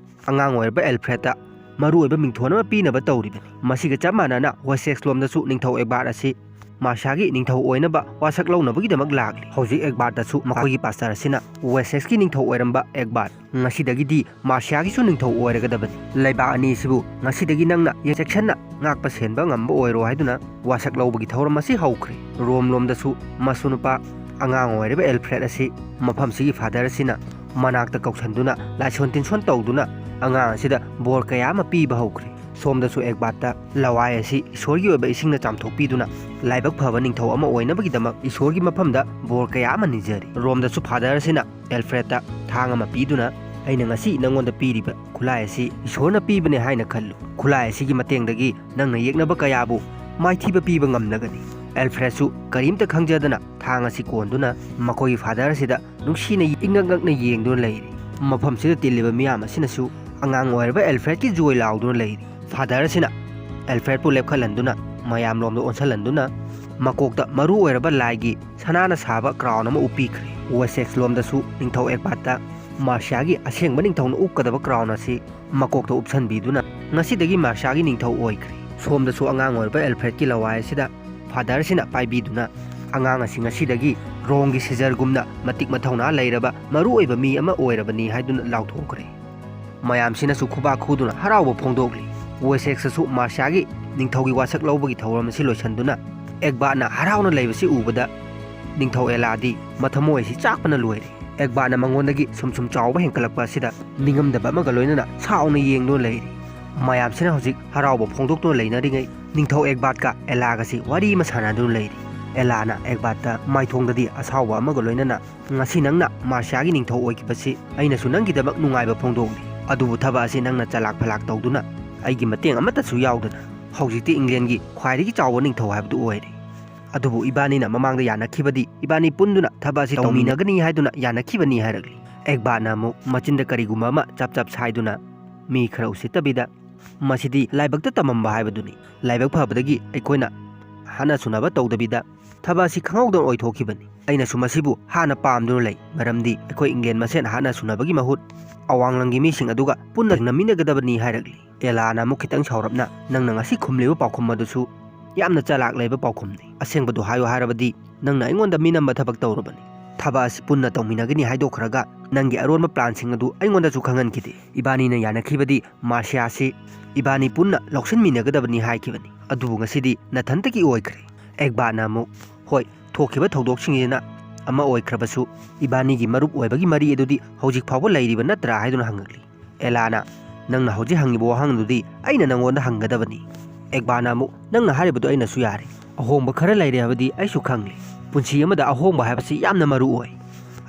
ꯑꯉꯥꯡ ꯑꯣꯏꯔꯤꯕ ꯑꯦꯜꯐ꯭ꯔꯦꯗꯇ ꯃꯔꯨꯑꯣꯏꯕ ꯃꯤꯡꯊꯣꯟ ꯑꯃ ꯄꯤꯅꯕ ꯇꯧꯔꯤꯕꯅꯤ꯫ ꯃꯁꯤꯒ ꯆꯞ ꯃꯥꯟꯅꯅ ꯋꯦꯁꯦꯛꯁ ꯂꯣꯝꯗꯁꯨ ꯅꯤꯡꯊꯧ ꯑꯦꯒꯕꯥꯔꯠ ꯑꯁꯤ ꯃꯥꯔꯁꯤꯌꯥꯒꯤ ꯅꯤꯡꯊꯧ ꯑꯣꯏꯅꯕ ꯋꯥꯁꯛ ꯂꯧꯅꯕꯒꯤꯗꯃꯛ ꯂꯥꯛꯂꯤ꯫ ꯍꯧꯖꯤꯛ ꯑꯦꯒꯕꯥꯔꯠꯇꯁꯨ ꯃꯈꯣꯏꯒꯤ ꯄꯥꯁꯇꯔ ꯑꯁꯤꯅ ꯋꯦꯁꯦꯛꯁꯀꯤ ꯅꯤꯡꯊꯧ ꯑꯣꯏꯔꯝꯕ ꯑꯦꯒꯕꯥꯔꯠ, ꯉꯁꯤꯗꯒꯤꯗꯤ ꯃꯥꯔꯁꯤꯌꯥꯒꯤꯁꯨ ꯅꯤꯡꯊꯧ ꯑꯣꯏꯔꯒꯗꯕꯅꯤ꯫ ꯂꯩꯕꯥꯛ ꯑꯅꯤ ꯑꯁꯤꯕꯨ ꯉꯁꯤꯗꯒꯤ ꯅꯪꯅ ꯌꯥꯝ ꯆꯦꯛꯁꯤꯟꯅ ꯉꯥꯛꯄ ꯁꯦꯟꯕ ꯉꯝꯕ ꯑꯣꯏꯔꯣ ꯍꯥꯏꯗꯨꯅ ꯋꯥꯁꯛ ꯂꯧꯕꯒꯤ ꯊꯧꯔꯝ ꯑꯁꯤ ꯍꯧꯈ꯭ꯔꯦ꯫ ꯔꯣꯝ ꯂꯣꯝꯗꯁꯨ ꯃꯁꯨ ꯅꯨꯄꯥ ꯑꯉꯥꯡ ꯑꯣꯏꯔꯤꯕ ꯑꯦꯜꯐ꯭ꯔꯦꯗ ꯑꯁꯤ ꯃꯐꯝꯁꯤꯒꯤ ꯐꯥꯗꯔ ꯑꯁꯤꯅ ꯃꯅꯥꯛꯇ ꯀꯧꯁꯟꯗꯨꯅ ꯂꯥꯏꯁꯣꯟ ꯇꯤꯟꯁꯣꯟ ꯇꯧꯗꯨꯅ ꯑꯉꯥꯡ ꯑꯁꯤꯗ ꯕꯣꯔ ꯀꯌꯥ ꯑꯃ ꯄꯤꯕ ꯍꯧꯈ꯭ꯔꯦ꯫ ꯁꯣꯝꯗꯁꯨ ꯑꯦꯒꯕꯥꯔꯠꯇ ꯂꯋꯥꯏ ꯑꯁꯤ ꯏꯁꯣꯔꯒꯤ ꯑꯣꯏꯕ ꯏꯁꯤꯡꯅ ꯆꯥꯝꯊꯣꯛꯄꯤꯗꯨꯅ ꯂꯥꯏꯕꯛ ꯐꯕ ꯅꯤꯡꯊꯧ ꯑꯃ ꯑꯣꯏꯅꯕꯒꯤꯗꯃꯛ ꯏꯁꯣꯔꯒꯤ ꯃꯐꯝꯗ ꯕꯣꯔ ꯀꯌꯥ ꯑꯃ ꯅꯤꯖꯔꯤ꯫ ꯔꯣꯝꯗꯁꯨ ꯐꯥꯗꯔ ꯑꯁꯤꯅ ꯑꯦꯜꯐ꯭ꯔꯦꯗꯇ ꯊꯥꯡ ꯑꯃ ꯄꯤꯗꯨꯅ, "ꯑꯩꯅ ꯉꯁꯤ ꯅꯪꯉꯣꯟꯗ ꯄꯤꯔꯤꯕ ꯈꯨꯠꯂꯥꯏ ꯑꯁꯤ ꯏꯁꯣꯔꯅ ꯄꯤꯕꯅꯦ ꯍꯥꯏꯅ ꯈꯜꯂꯨ꯫ ꯈꯨꯠꯂꯥꯏ ꯑꯁꯤꯒꯤ ꯃꯇꯦꯡꯗꯒꯤ ꯅꯪꯅ ꯌꯦꯛꯅꯕ ꯀꯌꯥꯕꯨ ꯃꯥꯏꯊꯤꯕ ꯄꯤꯕ ꯉꯝꯂꯒꯅꯤ꯫ ꯑꯦꯜꯐ꯭ꯔꯦꯗꯁꯨ ꯀꯔꯤꯝꯇ ꯈꯪꯖꯗꯅ ꯊꯥꯡ ꯑꯁꯤ ꯀꯣꯟꯗꯨꯅ ꯃꯈꯣꯏꯒꯤ ꯐꯥꯗꯔ ꯑꯁꯤꯗ ꯅꯨꯡꯁꯤꯅ ꯏꯪꯉꯛ ꯉꯛꯅ ꯌꯦꯡꯗꯨꯅ ꯂꯩꯔꯤ꯫ ꯃꯐꯝꯁꯤꯗ ꯇꯤꯜꯂꯤꯕ ꯃꯤꯌꯥꯝ ꯑꯁꯤꯅꯁꯨ ꯑꯉꯥꯡ ꯑꯣꯏꯔꯕ ꯑꯦꯜꯐ꯭ꯔꯦꯗꯀꯤ ꯖꯣꯏ ꯂꯥꯎꯗꯨꯅ ꯂꯩꯔꯤ꯫ ꯐꯥꯗꯔ ꯑꯁꯤꯅ ꯑꯦꯜꯐ꯭ꯔꯦꯗꯄꯨ ꯂꯦꯞꯈꯠꯍꯟꯗꯨꯅ ꯃꯌꯥꯝꯂꯣꯝꯗ ꯑꯣꯟꯁꯤꯜꯍꯟꯗꯨꯅ ꯃꯀꯣꯛꯇ ꯃꯔꯨ ꯑꯣꯏꯔꯕ ꯂꯥꯏꯒꯤ ꯁꯅꯥꯅ ꯁꯥꯕ ꯀ꯭ꯔꯥꯎꯟ ꯑꯃ ꯎꯞꯄꯤꯈ꯭ꯔꯦ꯫ ꯋꯦꯁꯦꯛꯁ ꯂꯣꯝꯗꯁꯨ ꯅꯤꯡꯊꯧ ꯑꯦꯛꯕꯥꯠꯇ ꯃꯥꯔꯁꯤꯌꯥꯒꯤ ꯑꯁꯦꯡꯕ ꯅꯤꯡꯊꯧꯅ ꯎꯞꯀꯗꯕ ꯀ꯭ꯔꯥꯎꯟ ꯑꯁꯤ ꯃꯀꯣꯛꯇ ꯎꯞꯁꯟꯕꯤꯗꯨꯅ ꯉꯁꯤꯗꯒꯤ ꯃꯥꯔꯁꯤꯌꯥꯒꯤ ꯅꯤꯡꯊꯧ ꯑꯣꯏꯈ꯭ꯔꯦ꯫ ꯁꯣꯝꯗꯁꯨ ꯑꯉꯥꯡ ꯑꯣꯏꯔꯕ ꯑꯦꯜꯐ꯭ꯔꯦꯗꯀꯤ ꯂꯋꯥꯏ ꯑꯁꯤꯗ ꯐꯥꯗꯔꯁꯤꯅ ꯄꯥꯏꯕꯤꯗꯨꯅ ꯑꯉꯥꯡ ꯑꯁꯤ ꯉꯁꯤꯗꯒꯤ ꯔꯣꯝꯒꯤ ꯁꯤꯖꯔꯒꯨꯝꯅ ꯃꯇꯤꯛ ꯃꯊꯧꯅꯥ ꯂꯩꯔꯕ ꯃꯔꯨꯑꯣꯏꯕ ꯃꯤ ꯑꯃ ꯑꯣꯏꯔꯕꯅꯤ ꯍꯥꯏꯗꯨꯅ ꯂꯥꯎꯊꯣꯛꯈ꯭ꯔꯦ꯫ ꯃꯌꯥꯝꯁꯤꯅꯁꯨ ꯈꯨꯕꯥꯛ ꯈꯨꯗꯨꯅ ꯍꯔꯥꯎꯕ ꯐꯣꯡꯗꯣꯛꯂꯤ꯫ ꯋꯦꯁꯦꯛꯁꯇꯁꯨ ꯃꯥꯔꯁꯤꯌꯥꯒꯤ ꯅꯤꯡꯊꯧꯒꯤ ꯋꯥꯁꯛ ꯂꯧꯕꯒꯤ ꯊꯧꯔꯝ ꯑꯁꯤ ꯂꯣꯏꯁꯤꯟꯗꯨꯅ ꯑꯦꯛꯕꯥꯠꯅ ꯍꯔꯥꯎꯅ ꯂꯩꯕꯁꯤ ꯎꯕꯗ ꯅꯤꯡꯊꯧ ꯑꯦꯂꯥꯗꯤ ꯃꯊꯃꯣꯏ ꯑꯁꯤ ꯆꯥꯛꯄꯅ ꯂꯣꯏꯔꯦ꯫ ꯑꯦꯛꯕꯥꯠꯅ ꯃꯉꯣꯟꯗꯒꯤ ꯁꯨꯝ ꯁꯨꯝ ꯆꯥꯎꯕ ꯍꯦꯟꯀꯠꯂꯛꯄ ꯑꯁꯤꯗ ꯅꯤꯡꯉꯝꯗꯕ ꯑꯃꯒ ꯂꯣꯏꯅꯅ ꯁꯥꯎꯅ ꯌꯦꯡꯗꯨꯅ ꯂꯩꯔꯤ꯫ ꯃꯌꯥꯝꯁꯤꯅ ꯍꯧꯖꯤꯛ ꯍꯔꯥꯎꯕ ꯐꯣꯡꯗꯣꯛꯇꯨꯅ ꯂꯩꯅꯔꯤꯉꯩ ꯅꯤꯡꯊꯧ ꯑꯦꯛꯕꯥꯠꯀ ꯑꯦꯂꯥꯒꯁꯤ ꯋꯥꯔꯤ ꯑꯃ ꯁꯥꯟꯅꯗꯨꯅ ꯂꯩꯔꯤ꯫ ꯑꯦꯂꯥꯅ ꯑꯦꯛꯕꯥꯠꯇ ꯃꯥꯏꯊꯣꯡꯗꯗꯤ ꯑꯁꯥꯎꯕ ꯑꯃꯒ ꯂꯣꯏꯅꯅ, "ꯉꯁꯤ ꯅꯪꯅ ꯃꯥꯔꯁꯤꯌꯥꯒꯤ ꯅꯤꯡꯊꯧ ꯑꯣꯏꯈꯤꯕꯁꯤ ꯑꯩꯅꯁꯨ ꯅꯪꯒꯤꯗꯃꯛ ꯅꯨꯡꯉꯥꯏꯕ ꯐꯣꯡꯗꯣꯛꯂꯤ꯫ ꯑꯗꯨꯕꯨ ꯊꯕꯛ ꯑꯁꯤ ꯅꯪꯅ ꯆꯂꯥꯛ ꯐꯂꯥꯛ ꯇꯧꯗꯨꯅ ꯑꯩꯒꯤ ꯃꯇꯦꯡ ꯑꯃꯠꯇꯁꯨ ꯌꯥꯎꯗꯅ ꯍꯧꯖꯤꯛꯇꯤ ꯏꯪꯂꯦꯟꯒꯤ ꯈ꯭ꯋꯥꯏꯗꯒꯤ ꯆꯥꯎꯕ ꯅꯤꯡꯊꯧ ꯍꯥꯏꯕꯗꯨ ꯑꯣꯏꯔꯦ꯫ ꯑꯗꯨꯕꯨ ꯏꯕꯥꯅꯤꯅ ꯃꯃꯥꯡꯗ ꯌꯥꯅꯈꯤꯕꯗꯤ ꯏꯕꯥꯅꯤ ꯄꯨꯟꯗꯨꯅ ꯊꯕꯛ ꯑꯁꯤ ꯇꯧꯃꯤꯟꯅꯒꯅꯤ ꯍꯥꯏꯗꯨꯅ ꯌꯥꯅꯈꯤꯕꯅꯤ" ꯍꯥꯏꯔꯛꯂꯤ꯫ ꯑꯦꯛꯕꯥꯠꯅ ꯑꯃꯨꯛ ꯃꯆꯤꯟꯗ ꯀꯔꯤꯒꯨꯝꯕ ꯑꯃ ꯆꯞ ꯆꯞ ꯁꯥꯏꯗꯨꯅ ꯃꯤ ꯈꯔ ꯎꯁꯤꯠꯇꯕꯤꯗ, "ꯃꯁꯤꯗꯤ ꯂꯥꯏꯕꯛꯇ ꯇꯝꯃꯝꯕ ꯍꯥꯏꯕꯗꯨꯅꯤ꯫ ꯂꯥꯏꯕꯛ ꯐꯕꯗꯒꯤ ꯑꯩꯈꯣꯏꯅ ꯍꯥꯠꯅ ꯁꯨꯅꯕ ꯇꯧꯗꯕꯤꯗ ꯊꯕꯛ ꯑꯁꯤ ꯈꯪꯍꯧꯗꯅ ꯑꯣꯏꯊꯣꯛꯈꯤꯕꯅꯤ꯫ ꯑꯩꯅꯁꯨ ꯃꯁꯤꯕꯨ ꯍꯥꯟꯅ ꯄꯥꯝꯗꯨꯅ ꯂꯩ, ꯃꯔꯝꯗꯤ ꯑꯩꯈꯣꯏ ꯏꯪꯂꯦꯟ ꯃꯁꯦꯟ ꯍꯥꯠꯅ ꯁꯨꯅꯕꯒꯤ ꯃꯍꯨꯠ ꯑꯋꯥꯡꯂꯪꯒꯤ ꯃꯤꯁꯤꯡ ꯑꯗꯨꯒ ꯄꯨꯟꯅ ꯊꯦꯡꯅꯃꯤꯟꯅꯒꯗꯕꯅꯤ" ꯍꯥꯏꯔꯛꯂꯤ꯫ ꯑꯦꯂꯥꯅ ꯑꯃꯨꯛ ꯈꯤꯇꯪ ꯁꯥꯎꯔꯞꯅ, "ꯅꯪꯅ ꯉꯁꯤ ꯈꯨꯝꯂꯤꯕ ꯄꯥꯎꯈꯨꯝ ꯑꯗꯨꯁꯨ ꯌꯥꯝꯅ ꯆꯂꯥꯛ ꯂꯩꯕ ꯄꯥꯎꯈꯨꯝꯅꯤ꯫ ꯑꯁꯦꯡꯕꯗꯨ ꯍꯥꯏꯌꯨ ꯍꯥꯏꯔꯕꯗꯤ ꯅꯪꯅ ꯑꯩꯉꯣꯟꯗ ꯃꯤꯅꯝꯕ ꯊꯕꯛ ꯇꯧꯔꯕꯅꯤ꯫ ꯊꯕꯛ ꯑꯁꯤ ꯄꯨꯟꯅ ꯇꯧꯃꯤꯟꯅꯒꯅꯤ ꯍꯥꯏꯗꯣꯛꯈ꯭ꯔꯒ ꯅꯪꯒꯤ ꯑꯔꯣꯟꯕ ꯄ꯭ꯂꯥꯟꯁꯤꯡ ꯑꯗꯨ ꯑꯩꯉꯣꯟꯗꯁꯨ ꯈꯪꯍꯟꯈꯤꯗꯦ꯫ ꯏꯕꯥꯅꯤꯅ ꯌꯥꯅꯈꯤꯕꯗꯤ ꯃꯥꯔꯁꯤꯌꯥꯁꯤ ꯏꯕꯥꯅꯤ ꯄꯨꯟꯅ ꯂꯧꯁꯤꯟꯃꯤꯟꯅꯒꯗꯕꯅꯤ ꯍꯥꯏꯈꯤꯕꯅꯤ꯫ ꯑꯗꯨꯕꯨ ꯉꯁꯤꯗꯤ ꯅꯊꯟꯇꯒꯤ ꯑꯣꯏꯈ꯭ꯔꯦ꯫" ꯑꯦꯛꯕꯥꯠꯅ ꯑꯃꯨꯛ, "ꯍꯣꯏ, ꯊꯣꯛꯈꯤꯕ ꯊꯧꯗꯣꯛꯁꯤꯡꯁꯤꯅ ꯑꯃ ꯑꯣꯏꯈ꯭ꯔꯕꯁꯨ, ꯏꯕꯥꯅꯤꯒꯤ ꯃꯔꯨꯞ ꯑꯣꯏꯕꯒꯤ ꯃꯔꯤ ꯑꯗꯨꯗꯤ ꯍꯧꯖꯤꯛ ꯐꯥꯎꯕ ꯂꯩꯔꯤꯕ ꯅꯠꯇ꯭ꯔꯥ?" ꯍꯥꯏꯗꯨꯅ ꯍꯪꯉꯛꯂꯤ꯫ ꯑꯦꯂꯥꯅ, "ꯅꯪꯅ ꯍꯧꯖꯤꯛ ꯍꯪꯉꯤꯕ ꯋꯥꯍꯪꯗꯨꯗꯤ ꯑꯩꯅ ꯅꯪꯉꯣꯟꯗ ꯍꯪꯒꯗꯕꯅꯤ꯫" ꯑꯦꯛꯕꯥꯠꯅ ꯑꯃꯨꯛ, "ꯅꯪꯅ ꯍꯥꯏꯔꯤꯕꯗꯨ ꯑꯩꯅꯁꯨ ꯌꯥꯔꯦ꯫ ꯑꯍꯣꯡꯕ ꯈꯔ ꯂꯩꯔꯦ ꯍꯥꯏꯕꯗꯤ ꯑꯩꯁꯨ ꯈꯪꯂꯤ꯫ ꯄꯨꯟꯁꯤ ꯑꯃꯗ ꯑꯍꯣꯡꯕ ꯍꯥꯏꯕꯁꯤ ꯌꯥꯝꯅ ꯃꯔꯨ ꯑꯣꯏ꯫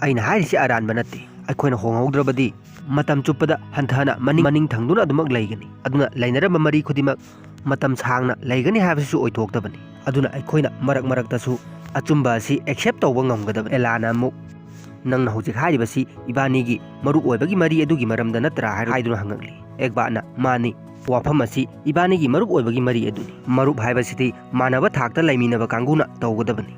ꯑꯩꯅ ꯍꯥꯏꯔꯤꯁꯤ ꯑꯔꯥꯟꯕ ꯅꯠꯇꯦ꯫ ꯑꯩꯈꯣꯏꯅ ꯍꯣꯡꯍꯧꯗ꯭ꯔꯕꯗꯤ ꯃꯇꯝ ꯆꯨꯞꯄꯗ ꯍꯟꯊꯅ ꯃꯅꯤꯡ, ꯃꯅꯤꯡ ꯊꯪꯗꯨꯅ ꯑꯗꯨꯃꯛ ꯂꯩꯒꯅꯤ꯫ ꯑꯗꯨꯅ ꯂꯩꯅꯔꯝꯕ ꯃꯔꯤ ꯈꯨꯗꯤꯡꯃꯛ ꯃꯇꯝ ꯁꯥꯡꯅ ꯂꯩꯒꯅꯤ ꯍꯥꯏꯕꯁꯤꯁꯨ ꯑꯣꯏꯊꯣꯛꯇꯕꯅꯤ꯫ ꯑꯗꯨꯅ ꯑꯩꯈꯣꯏꯅ ꯃꯔꯛ ꯃꯔꯛꯇꯁꯨ ꯑꯆꯨꯝꯕ ꯑꯁꯤ ꯑꯦꯛꯁꯦꯞ ꯇꯧꯕ ꯉꯝꯒꯗꯕꯅꯤ꯫ ꯑꯦꯂꯥꯅ ꯑꯃꯨꯛ, "ꯅꯪꯅ ꯍꯧꯖꯤꯛ ꯍꯥꯏꯔꯤꯕꯁꯤ ꯏꯕꯥꯅꯤꯒꯤ ꯃꯔꯨꯞ ꯑꯣꯏꯕꯒꯤ ꯃꯔꯤ ꯑꯗꯨꯒꯤ ꯃꯔꯝꯗ ꯅꯠꯇ꯭ꯔꯥ?" ꯍꯥꯏꯔ-, ꯍꯥꯏꯗꯨꯅ ꯍꯪꯉꯛꯂꯤ꯫ ꯑꯦꯒꯕꯥꯠꯅ, "ꯃꯥꯅꯤ, ꯋꯥꯐꯝ ꯑꯁꯤ ꯏꯕꯥꯅꯤꯒꯤ ꯃꯔꯨꯞ ꯑꯣꯏꯕꯒꯤ ꯃꯔꯤ ꯑꯗꯨꯅꯤ꯫ ꯃꯔꯨꯞ ꯍꯥꯏꯕꯁꯤꯗꯤ ꯃꯥꯟꯅꯕ ꯊꯥꯛꯇ ꯂꯩꯃꯤꯟꯅꯕ ꯀꯥꯡꯕꯨꯅ ꯇꯧꯒꯗꯕꯅꯤ꯫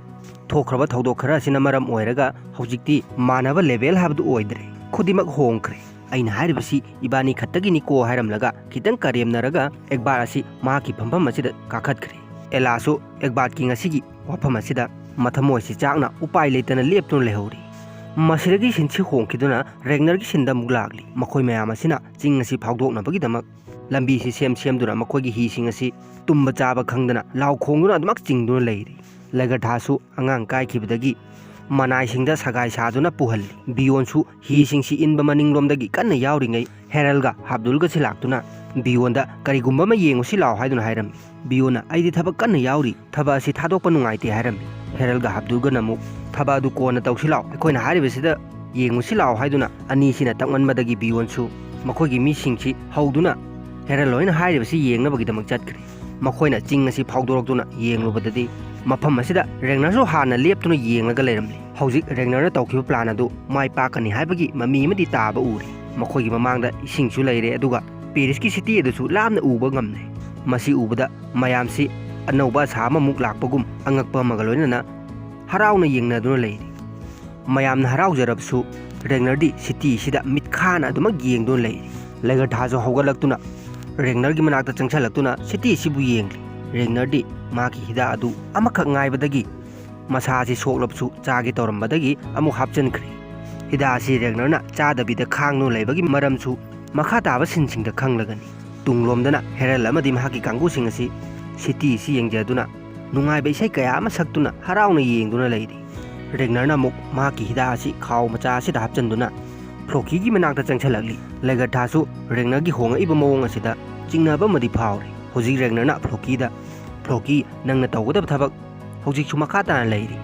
ꯊꯣꯛꯈ꯭ꯔꯕ ꯊꯧꯗꯣꯛ ꯈꯔ ꯑꯁꯤꯅ ꯃꯔꯝ ꯑꯣꯏꯔꯒ ꯍꯧꯖꯤꯛꯇꯤ ꯃꯥꯟꯅꯕ ꯂꯦꯚꯦꯜ ꯍꯥꯏꯕꯗꯨ ꯑꯣꯏꯗ꯭ꯔꯦ꯫ ꯈꯨꯗꯤꯡꯃꯛ ꯍꯣꯡꯈ꯭ꯔꯦ꯫ ꯑꯩꯅ ꯍꯥꯏꯔꯤꯕꯁꯤ ꯏꯕꯥꯅꯤ ꯈꯛꯇꯒꯤꯅꯤꯀꯣ" ꯍꯥꯏꯔꯝꯂꯒ ꯈꯤꯇꯪ ꯀꯔꯦꯝꯅꯔꯒ ꯑꯦꯒꯕꯥꯠ ꯑꯁꯤ ꯃꯍꯥꯛꯀꯤ ꯐꯝꯐꯝ ꯑꯁꯤꯗ ꯀꯥꯈꯠꯈ꯭ꯔꯦ꯫ ꯑꯦꯂꯥꯁꯨ ꯑꯦꯒꯕꯥꯠꯀꯤ ꯉꯁꯤꯒꯤ ꯋꯥꯐꯝ ꯑꯁꯤꯗ ꯃꯊꯃꯣꯏꯁꯤ ꯆꯥꯛꯅ ꯎꯄꯥꯏ ꯂꯩꯇꯅ ꯂꯦꯞꯇꯨꯅ ꯂꯩꯍꯧꯔꯤ꯫ ꯃꯁꯤꯗꯒꯤ ꯁꯤꯟꯁꯤ ꯍꯣꯡꯈꯤꯗꯨꯅ ꯔꯦꯒꯅꯔꯒꯤ ꯁꯤꯟꯗ ꯑꯃꯨꯛ ꯂꯥꯛꯂꯤ꯫ ꯃꯈꯣꯏ ꯃꯌꯥꯝ ꯑꯁꯤꯅ ꯆꯤꯡ ꯑꯁꯤ ꯐꯥꯎꯗꯣꯛꯅꯕꯒꯤꯗꯃꯛ ꯂꯝꯕꯤꯁꯤ ꯁꯦꯝ ꯁꯦꯝꯗꯨꯅ ꯃꯈꯣꯏꯒꯤ ꯍꯤꯁꯤꯡ ꯑꯁꯤ ꯇꯨꯝꯕ ꯆꯥꯕ ꯈꯪꯗꯅ ꯂꯥꯎ ꯈꯣꯡꯗꯨꯅ ꯑꯗꯨꯃꯛ ꯆꯤꯡꯗꯨꯅ ꯂꯩꯔꯤ꯫ ꯂꯦꯒꯔꯊꯥꯁꯨ ꯑꯉꯥꯡ ꯀꯥꯏꯈꯤꯕꯗꯒꯤ ꯃꯅꯥꯏꯁꯤꯡꯗ ꯁꯒꯥꯏ ꯁꯥꯗꯨꯅ ꯄꯨꯍꯜꯂꯤ꯫ ꯕꯤꯌꯣꯟꯁꯨ ꯍꯤꯁꯤꯡꯁꯤ ꯏꯟꯕ ꯃꯅꯤꯡꯂꯣꯝꯗꯒꯤ ꯀꯟꯅ ꯌꯥꯎꯔꯤꯉꯩ ꯍꯦꯔꯜꯒ ꯍꯥꯕꯗꯨꯜꯒꯁꯤ ꯂꯥꯛꯇꯨꯅ ꯕꯤꯌꯣꯟꯗ ꯀꯔꯤꯒꯨꯝꯕ ꯑꯃ ꯌꯦꯡꯉꯨꯁꯤ ꯂꯥꯎ ꯍꯥꯏꯗꯨꯅ ꯍꯥꯏꯔꯝꯃꯤ꯫ ꯕꯤꯌꯣꯟꯅ, "ꯑꯩꯗꯤ ꯊꯕꯛ ꯀꯟꯅ ꯌꯥꯎꯔꯤ, ꯊꯕꯛ ꯑꯁꯤ ꯊꯥꯗꯣꯛꯄ ꯅꯨꯡꯉꯥꯏꯇꯦ" ꯍꯥꯏꯔꯝꯃꯤ꯫ ꯍꯦꯔꯜꯒ ꯍꯥꯕꯗꯨꯜꯒꯅ ꯑꯃꯨꯛ, "ꯊꯕꯛ ꯑꯗꯨ ꯀꯣꯟꯅ ꯇꯧꯁꯤ ꯂꯥꯎ, ꯑꯩꯈꯣꯏꯅ ꯍꯥꯏꯔꯤꯕꯁꯤꯗ ꯌꯦꯡꯉꯨꯁꯤ ꯂꯥꯎ" ꯍꯥꯏꯗꯨꯅ ꯑꯅꯤꯁꯤꯅ ꯇꯛꯃꯟꯕꯗꯒꯤ ꯕꯤꯌꯣꯟꯁꯨ ꯃꯈꯣꯏꯒꯤ ꯃꯤꯁꯤꯡꯁꯤ ꯍꯧꯗꯨꯅ ꯍꯦꯔꯜ ꯍꯣꯏꯅ ꯍꯥꯏꯔꯤꯕꯁꯤ ꯌꯦꯡꯅꯕꯒꯤꯗꯃꯛ ꯆꯠꯈ꯭ꯔꯦ꯫ ꯃꯈꯣꯏꯅ ꯆꯤꯡ ꯑꯁꯤ ꯐꯥꯎꯗꯣꯔꯛꯇꯨꯅ ꯌꯦꯡꯂꯨꯕꯗꯗꯤ ꯃꯐꯝ ꯑꯁꯤꯗ ꯔꯦꯒꯅꯔꯁꯨ ꯍꯥꯟꯅ ꯂꯦꯞꯇꯨꯅ ꯌꯦꯡꯂꯒ ꯂꯩꯔꯝꯂꯤ꯫ ꯍꯧꯖꯤꯛ ꯔꯦꯒꯅꯔꯅ ꯇꯧꯈꯤꯕ ꯄ꯭ꯂꯥꯟ ꯑꯗꯨ ꯃꯥꯏ ꯄꯥꯛꯀꯅꯤ ꯍꯥꯏꯕꯒꯤ ꯃꯃꯤ ꯑꯃꯗꯤ ꯇꯥꯕ ꯎꯔꯦ꯫ ꯃꯈꯣꯏꯒꯤ ꯃꯃꯥꯡꯗ ꯏꯁꯤꯡꯁꯨ ꯂꯩꯔꯦ, ꯑꯗꯨꯒ ꯄꯦꯔꯤꯁꯀꯤ ꯁꯤꯇꯤ ꯑꯗꯨꯁꯨ ꯂꯥꯞꯅ ꯎꯕ ꯉꯝꯂꯦ꯫ ꯃꯁꯤ ꯎꯕꯗ ꯃꯌꯥꯝꯁꯤ ꯑꯅꯧꯕ ꯑꯁꯥ ꯑꯃꯃꯨꯛ ꯂꯥꯛꯄꯒꯨꯝ ꯑꯉꯛꯄ ꯑꯃꯒ ꯂꯣꯏꯅꯅ ꯍꯔꯥꯎꯅ ꯌꯦꯡꯅꯗꯨꯅ ꯂꯩꯔꯤ꯫ ꯃꯌꯥꯝꯅ ꯍꯔꯥꯎꯖꯔꯕꯁꯨ ꯔꯦꯒꯅꯔꯗꯤ ꯁꯤꯇꯤꯁꯤꯗ ꯃꯤꯠꯈꯥꯅ ꯑꯗꯨꯃꯛ ꯌꯦꯡꯗꯨꯅ ꯂꯩꯔꯤ꯫ ꯂꯦꯒꯔꯊꯥꯁꯨ ꯍꯧꯒꯠꯂꯛꯇꯨꯅ ꯔꯦꯒꯅꯔꯒꯤ ꯃꯅꯥꯛꯇ ꯆꯪꯁꯤꯜꯂꯛꯇꯨꯅ ꯁꯤꯇꯤꯁꯤꯕꯨ ꯌꯦꯡꯂꯤ꯫ ꯔꯦꯒꯅꯔꯗꯤ ꯃꯍꯥꯛꯀꯤ ꯍꯤꯗꯥꯛ ꯑꯗꯨ ꯑꯃꯈꯛ ꯉꯥꯏꯕꯗꯒꯤ ꯃꯁꯥꯁꯤ ꯁꯣꯛꯂꯕꯁꯨ ꯆꯥꯒꯦ ꯇꯧꯔꯝꯕꯗꯒꯤ ꯑꯃꯨꯛ ꯍꯥꯞꯆꯤꯟꯈ꯭ꯔꯦ꯫ ꯍꯤꯗꯥꯛ ꯑꯁꯤ ꯔꯦꯒꯅꯔꯅ ꯆꯥꯗꯕꯤꯗ ꯈꯥꯡꯗꯨꯅ ꯂꯩꯕꯒꯤ ꯃꯔꯝꯁꯨ ꯃꯈꯥ ꯇꯥꯕ ꯁꯤꯟꯁꯤꯡꯗ ꯈꯪꯂꯒꯅꯤ꯫ ꯇꯨꯡꯂꯣꯝꯗꯅ ꯍꯦꯔꯜ ꯑꯃꯗꯤ ꯃꯍꯥꯛꯀꯤ ꯀꯥꯡꯕꯨꯁꯤꯡ ꯑꯁꯤ ꯁꯤꯇꯤ ꯑꯁꯤ ꯌꯦꯡꯖꯗꯨꯅ ꯅꯨꯡꯉꯥꯏꯕ ꯏꯁꯩ ꯀꯌꯥ ꯑꯃ ꯁꯛꯇꯨꯅ ꯍꯔꯥꯎꯅ ꯌꯦꯡꯗꯨꯅ ꯂꯩꯔꯤ꯫ ꯔꯦꯒꯅꯔꯅ ꯑꯃꯨꯛ ꯃꯍꯥꯛꯀꯤ ꯍꯤꯗꯥꯛ ꯑꯁꯤ ꯈꯥꯎ ꯃꯆꯥ ꯑꯁꯤꯗ ꯍꯥꯞꯆꯤꯟꯗꯨꯅ ꯐ꯭ꯂꯣꯀꯤꯒꯤ ꯃꯅꯥꯛꯇ ꯆꯪꯁꯤꯜꯂꯛꯂꯤ꯫ ꯂꯦꯒꯔꯊꯥꯁꯨ ꯔꯦꯒꯅꯔꯒꯤ ꯍꯣꯡꯉꯛꯏꯕ ꯃꯑꯣꯡ ꯑꯁꯤꯗ ꯆꯤꯡꯅꯕ ꯑꯃꯗꯤ ꯐꯥꯎꯔꯤ꯫ ꯍꯧꯖꯤꯛ ꯔꯦꯒꯅꯔꯅ ꯐ꯭ꯂꯣꯀꯤꯗ, "ꯐ꯭ꯂꯣꯀꯤ, ꯅꯪꯅ ꯇꯧꯒꯗꯕ ꯊꯕꯛ ꯍꯧꯖꯤꯛꯁꯨ ꯃꯈꯥ ꯇꯥꯅ ꯂꯩꯔꯤ꯫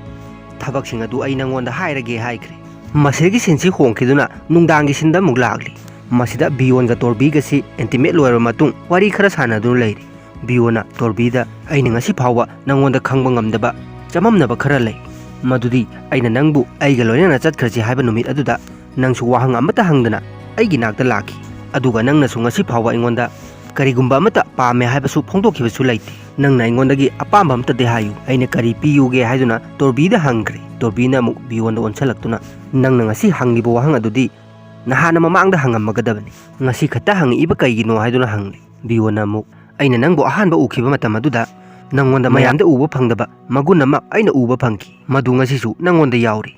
ꯊꯕꯛꯁꯤꯡ ꯑꯗꯨ ꯑꯩ ꯅꯪꯉꯣꯟꯗ ꯍꯥꯏꯔꯒꯦ" ꯍꯥꯏꯈ꯭ꯔꯦ꯫ ꯃꯁꯤꯗꯒꯤ ꯁꯤꯟꯁꯤ ꯍꯣꯡꯈꯤꯗꯨꯅ ꯅꯨꯡꯗꯥꯡꯒꯤ ꯁꯤꯟꯗ ꯑꯃꯨꯛ ꯂꯥꯛꯂꯤ꯫ ꯃꯁꯤꯗ ꯕꯤꯌꯣꯟꯒ ꯇꯣꯔꯕꯤꯒꯁꯤ ꯑꯦꯟꯇꯤꯃꯦꯠ ꯂꯣꯏꯔꯕ ꯃꯇꯨꯡ ꯋꯥꯔꯤ ꯈꯔ ꯁꯥꯟꯅꯗꯨꯅ ꯂꯩꯔꯤ꯫ ꯕꯤꯌꯣꯟꯅ ꯇꯣꯔꯕꯤꯗ, "ꯑꯩꯅ ꯉꯁꯤ ꯐꯥꯎꯕ ꯅꯪꯉꯣꯟꯗ ꯈꯪꯕ ꯉꯝꯗꯕ ꯆꯃꯝꯅꯕ ꯈꯔ ꯂꯩ꯫ ꯃꯗꯨꯗꯤ ꯑꯩꯅ ꯅꯪꯕꯨ ꯑꯩꯒ ꯂꯣꯏꯅꯅ ꯆꯠꯈ꯭ꯔꯁꯤ ꯍꯥꯏꯕ ꯅꯨꯃꯤꯠ ꯑꯗꯨꯗ ꯅꯪꯁꯨ ꯋꯥꯍꯪ ꯑꯃꯠꯇ ꯍꯪꯗꯅ ꯑꯩꯒꯤ ꯅꯥꯛꯇ ꯂꯥꯛꯈꯤ꯫ ꯑꯗꯨꯒ ꯅꯪꯅꯁꯨ ꯉꯁꯤ ꯐꯥꯎꯕ ꯑꯩꯉꯣꯟꯗ ꯀꯔꯤꯒꯨꯝꯕ ꯑꯃꯠꯇ ꯄꯥꯝꯃꯦ ꯍꯥꯏꯕꯁꯨ ꯐꯣꯡꯗꯣꯛꯈꯤꯕꯁꯨ ꯂꯩꯇꯦ꯫ ꯅꯪꯅ ꯑꯩꯉꯣꯟꯗꯒꯤ ꯑꯄꯥꯝꯕ ꯑꯃꯠꯇꯗꯤ ꯍꯥꯏꯌꯨ, ꯑꯩꯅ ꯀꯔꯤ ꯄꯤꯌꯨꯒꯦ?" ꯍꯥꯏꯗꯨꯅ ꯇꯣꯔꯕꯤꯗ ꯍꯪꯈ꯭ꯔꯦ꯫ ꯇꯣꯔꯕꯤꯅ ꯑꯃꯨꯛ ꯕꯤꯌꯣꯟꯗ ꯑꯣꯟꯁꯤꯜꯂꯛꯇꯨꯅ, "ꯅꯪꯅ ꯉꯁꯤ ꯍꯪꯂꯤꯕ ꯋꯥꯍꯪ ꯑꯗꯨꯗꯤ ꯅꯍꯥꯟꯅ ꯃꯃꯥꯡꯗ ꯍꯪꯉꯝꯃꯒꯗꯕꯅꯤ꯫ ꯉꯁꯤ ꯈꯛꯇ ꯍꯪꯉꯛꯏꯕ ꯀꯩꯒꯤꯅꯣ?" ꯍꯥꯏꯗꯨꯅ ꯍꯪꯂꯤ꯫ ꯕꯤꯌꯣꯟꯅ ꯑꯃꯨꯛ, "ꯑꯩꯅ ꯅꯪꯕꯨ ꯑꯍꯥꯟꯕ ꯎꯈꯤꯕ ꯃꯇꯝ ꯑꯗꯨꯗ ꯅꯪꯉꯣꯟꯗ ꯃꯌꯥꯝꯗ ꯎꯕ ꯐꯪꯗꯕ ꯃꯒꯨꯟ ꯑꯃ ꯑꯩꯅ ꯎꯕ ꯐꯪꯈꯤ꯫ ꯃꯗꯨ ꯉꯁꯤꯁꯨ ꯅꯪꯉꯣꯟꯗ ꯌꯥꯎꯔꯤ꯫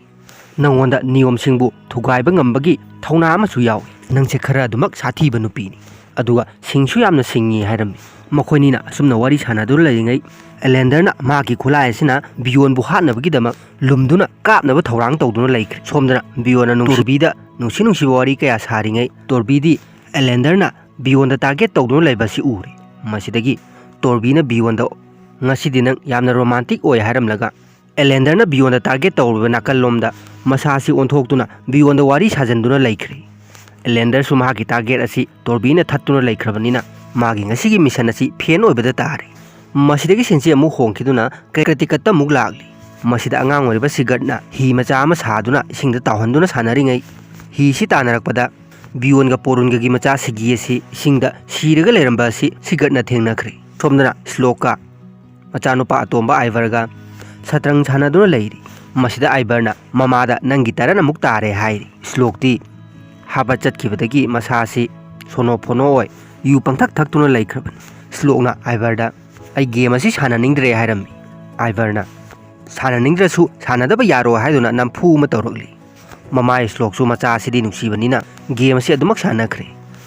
ꯅꯪꯉꯣꯟꯗ ꯅꯤꯌꯣꯝꯁꯤꯡꯕꯨ ꯊꯨꯒꯥꯏꯕ ꯉꯝꯕꯒꯤ ꯊꯧꯅꯥ ꯑꯃꯁꯨ ꯌꯥꯎꯏ꯫ ꯅꯪꯁꯦ ꯈꯔ ꯑꯗꯨꯃꯛ ꯁꯥꯊꯤꯕ ꯅꯨꯄꯤꯅꯤ꯫ ꯑꯗꯨꯒ ꯁꯤꯡꯁꯨ ꯌꯥꯝꯅ ꯁꯤꯡꯉꯤ" ꯍꯥꯏꯔꯝꯃꯤ꯫ ꯃꯈꯣꯏꯅꯤꯅ ꯑꯁꯨꯝꯅ ꯋꯥꯔꯤ ꯁꯥꯟꯅꯗꯨꯅ ꯂꯩꯔꯤꯉꯩ, ꯑꯦꯂꯦꯟꯗꯔꯅ ꯃꯍꯥꯛꯀꯤ ꯈꯨꯠꯂꯥꯏ ꯑꯁꯤꯅ ꯕꯤꯌꯣꯟꯕꯨ ꯍꯥꯠꯅꯕꯒꯤꯗꯃꯛ ꯂꯨꯝꯗꯨꯅ ꯀꯥꯞꯅꯕ ꯊꯧꯔꯥꯡ ꯇꯧꯗꯨꯅ ꯂꯩꯈ꯭ꯔꯦ꯫ ꯁꯣꯝꯗꯅ ꯕꯤꯌꯣꯟꯅ ꯇꯣꯔꯕꯤꯗ ꯅꯨꯡꯁꯤ ꯅꯨꯡꯁꯤꯕ ꯋꯥꯔꯤ ꯀꯌꯥ ꯁꯥꯔꯤꯉꯩ, ꯇꯣꯔꯕꯤꯗꯤ ꯑꯦꯂꯦꯟꯗꯔꯅ ꯕꯤꯌꯣꯟꯗ ꯇꯥꯔꯒꯦꯠ ꯇꯧꯗꯨꯅ ꯂꯩꯕ ꯑꯁꯤ ꯎꯔꯦ꯫ ꯃꯁꯤꯗꯒꯤ ꯇꯣꯔꯕꯤꯅ ꯕꯤꯌꯣꯟꯗ, "ꯉꯁꯤꯗꯤ ꯅꯪ ꯌꯥꯝꯅ ꯔꯣꯃꯥꯟꯇꯤꯛ ꯑꯣꯏ" ꯍꯥꯏꯔꯝꯂꯒ, ꯑꯦꯂꯦꯟꯗꯔꯅ ꯕꯤꯌꯣꯟꯗ ꯇꯥꯔꯒꯦꯠ ꯇꯧꯔꯤꯕ ꯅꯥꯀꯜꯂꯣꯝꯗ ꯃꯁꯥ ꯑꯁꯤ ꯑꯣꯟꯊꯣꯛꯇꯨꯅ ꯕꯤꯌꯣꯟꯗ ꯋꯥꯔꯤ ꯁꯥꯖꯟꯗꯨꯅ ꯂꯩꯈ꯭ꯔꯦ꯫ ꯑꯦꯂꯦꯟꯗꯔꯁꯨ ꯃꯍꯥꯛꯀꯤ ꯇꯥꯔꯒꯦꯠ ꯑꯁꯤ ꯇꯣꯔꯕꯤꯅ ꯊꯠꯇꯨꯅ ꯂꯩꯈ꯭ꯔꯕꯅꯤꯅ, ꯃꯥꯒꯤ ꯉꯁꯤꯒꯤ ꯃꯤꯁꯟ ꯑꯁꯤ ꯐꯦꯟ ꯑꯣꯏꯕꯗ ꯇꯥꯔꯦ꯫ ꯃꯁꯤꯗꯒꯤ ꯁꯤꯟꯁꯤ ꯑꯃꯨꯛ ꯍꯣꯡꯈꯤꯗꯨꯅ ꯀ꯭ꯔꯦꯇꯤꯀꯠꯇ ꯑꯃꯨꯛ ꯂꯥꯛꯂꯤ꯫ ꯃꯁꯤꯗ ꯑꯉꯥꯡ ꯑꯣꯏꯔꯤꯕ ꯁꯤꯒꯔꯠꯅ ꯍꯤ ꯃꯆꯥ ꯑꯃ ꯁꯥꯗꯨꯅ ꯏꯁꯤꯡꯗ ꯇꯥꯎꯍꯟꯗꯨꯅ ꯁꯥꯟꯅꯔꯤꯉꯩ, ꯍꯤꯁꯤ ꯇꯥꯟꯅꯔꯛꯄꯗ ꯕꯤꯌꯣꯟꯒ ꯄꯣꯔꯨꯟꯒꯒꯤ ꯃꯆꯥ ꯁꯤꯒꯤ ꯑꯁꯤ ꯏꯁꯤꯡꯗ ꯁꯤꯔꯒ ꯂꯩꯔꯝꯕ ꯑꯁꯤ ꯁꯤꯒꯔꯠꯅ ꯊꯦꯡꯅꯈ꯭ꯔꯦ꯫ ꯁꯣꯝꯗꯅ ꯁ꯭ꯂꯣꯛꯀ ꯃꯆꯥꯅꯨꯄꯥ ꯑꯇꯣꯝꯕ ꯑꯥꯏꯚꯔꯒ ꯁꯇ꯭ꯔꯪ ꯁꯥꯟꯅꯗꯨꯅ ꯂꯩꯔꯤ꯫ ꯃꯁꯤꯗ ꯑꯥꯏꯚꯔꯅ ꯃꯃꯥꯗ, "ꯅꯪꯒꯤ ꯇꯔꯟ ꯑꯃꯨꯛ ꯇꯥꯔꯦ" ꯍꯥꯏꯔꯤ꯫ ꯁ꯭ꯂꯣꯛꯇꯤ ꯍꯥꯕ ꯆꯠꯈꯤꯕꯗꯒꯤ ꯃꯁꯥ ꯑꯁꯤ ꯁꯣꯅꯣ ꯐꯣꯅꯣ ꯑꯣꯏ ꯌꯨ ꯄꯪꯊꯛ ꯊꯛꯇꯨꯅ ꯂꯩꯈ꯭ꯔꯕꯅꯤ꯫ ꯁ꯭ꯂꯣꯛꯅ ꯑꯥꯏꯚꯔꯗ, "ꯑꯩ ꯒꯦꯝ ꯑꯁꯤ ꯁꯥꯟꯅꯅꯤꯡꯗ꯭ꯔꯦ" ꯍꯥꯏꯔꯝꯃꯤ꯫ ꯑꯥꯏꯚꯔꯅ, "ꯁꯥꯟꯅꯅꯤꯡꯗ꯭ꯔꯁꯨ ꯁꯥꯟꯅꯗꯕ ꯌꯥꯔꯣꯏ" ꯍꯥꯏꯗꯨꯅ ꯅꯝꯐꯨ ꯑꯃ ꯇꯧꯔꯛꯂꯤ꯫ ꯃꯃꯥ ꯁ꯭ꯂꯣꯛꯁꯨ ꯃꯆꯥ ꯑꯁꯤꯗꯤ ꯅꯨꯡꯁꯤꯕꯅꯤꯅ ꯒꯦꯝ ꯑꯁꯤ ꯑꯗꯨꯃꯛ ꯁꯥꯟꯅꯈ꯭ꯔꯦ꯫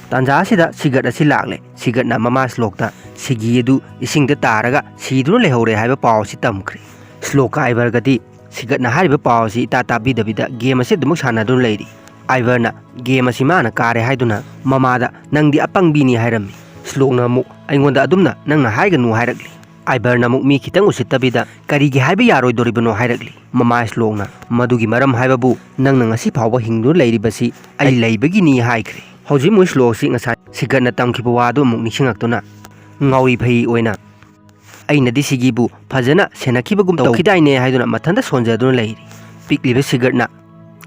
ꯇꯥꯟꯖꯥ ꯑꯁꯤꯗ ꯁꯤꯒꯔꯠ ꯑꯁꯤ ꯂꯥꯛꯂꯦ꯫ ꯁꯤꯒꯔꯠꯅ ꯃꯃꯥ ꯁ꯭ꯂꯣꯛꯇ ꯁꯤꯒꯤ ꯑꯗꯨ ꯏꯁꯤꯡꯗ ꯇꯥꯔꯒ ꯁꯤꯗꯨꯅ ꯂꯩꯍꯧꯔꯦ ꯍꯥꯏꯕ ꯄꯥꯎ ꯑꯁꯤ ꯇꯝꯈ꯭ꯔꯦ꯫ ꯁ꯭ꯂꯣꯛꯀ ꯑꯥꯏꯚꯔꯒꯗꯤ ꯁꯤꯒꯔꯠꯅ ꯍꯥꯏꯔꯤꯕ ꯄꯥꯎ ꯑꯁꯤ ꯏꯇꯥ ꯇꯥꯕꯤꯗꯕꯤꯗ ꯒꯦꯝ ꯑꯁꯤ ꯑꯗꯨꯃꯛ ꯁꯥꯟꯅꯗꯨꯅ ꯂꯩꯔꯤ꯫ ꯑꯥꯏꯚꯔꯅ ꯒꯦꯝ ꯑꯁꯤ ꯃꯥꯅ ꯀꯥꯔꯦ ꯍꯥꯏꯗꯨꯅ ꯃꯃꯥꯗ, "ꯅꯪꯗꯤ ꯑꯄꯪꯕꯤꯅꯤ" ꯍꯥꯏꯔꯝꯃꯤ꯫ ꯁ꯭ꯂꯣꯛꯅ ꯑꯃꯨꯛ, "ꯑꯩꯉꯣꯟꯗ ꯑꯗꯨꯝꯅ ꯅꯪꯅ ꯍꯥꯏꯒꯅꯨ" ꯍꯥꯏꯔꯛꯂꯤ꯫ ꯑꯥꯏꯚꯔꯅ ꯑꯃꯨꯛ ꯃꯤ ꯈꯤꯇꯪ ꯎꯁꯤꯠꯇꯕꯤꯗ, "ꯀꯔꯤꯒꯤ ꯍꯥꯏꯕ ꯌꯥꯔꯣꯏꯗꯣꯔꯤꯕꯅꯣ?" ꯍꯥꯏꯔꯛꯂꯤ꯫ ꯃꯃꯥ ꯁ꯭ꯂꯣꯛꯅ, "ꯃꯗꯨꯒꯤ ꯃꯔꯝ ꯍꯥꯏꯕꯕꯨ ꯅꯪꯅ ꯉꯁꯤ ꯐꯥꯎꯕ ꯍꯤꯡꯗꯨꯅ ꯂꯩꯔꯤꯕꯁꯤ ꯑꯩ ꯂꯩꯕꯒꯤꯅꯤ" ꯍꯥꯏꯈ꯭ꯔꯦ꯫ ꯍꯧꯖꯤꯛ ꯃꯣꯏ ꯁ꯭ꯂꯣꯛꯁꯤ ꯉꯁꯥꯏ ꯁꯤꯒꯔꯠꯅ ꯇꯝꯈꯤꯕ ꯋꯥꯗꯨ ꯑꯃꯨꯛ ꯅꯤꯡꯁꯤꯡꯂꯛꯇꯨꯅ, ꯉꯥꯎꯔꯤ ꯐꯩ ꯑꯣꯏꯅ "ꯑꯩꯅꯗꯤ ꯁꯤꯒꯤꯕꯨ ꯐꯖꯅ ꯁꯦꯟꯅꯈꯤꯕꯒꯨꯝ ꯇꯧꯈꯤꯗꯥꯏꯅꯦ" ꯍꯥꯏꯗꯨꯅ ꯃꯊꯟꯇ ꯁꯣꯟꯖꯗꯨꯅ ꯂꯩꯔꯤ꯫ ꯄꯤꯛꯂꯤꯕ ꯁꯤꯒꯔꯠꯅ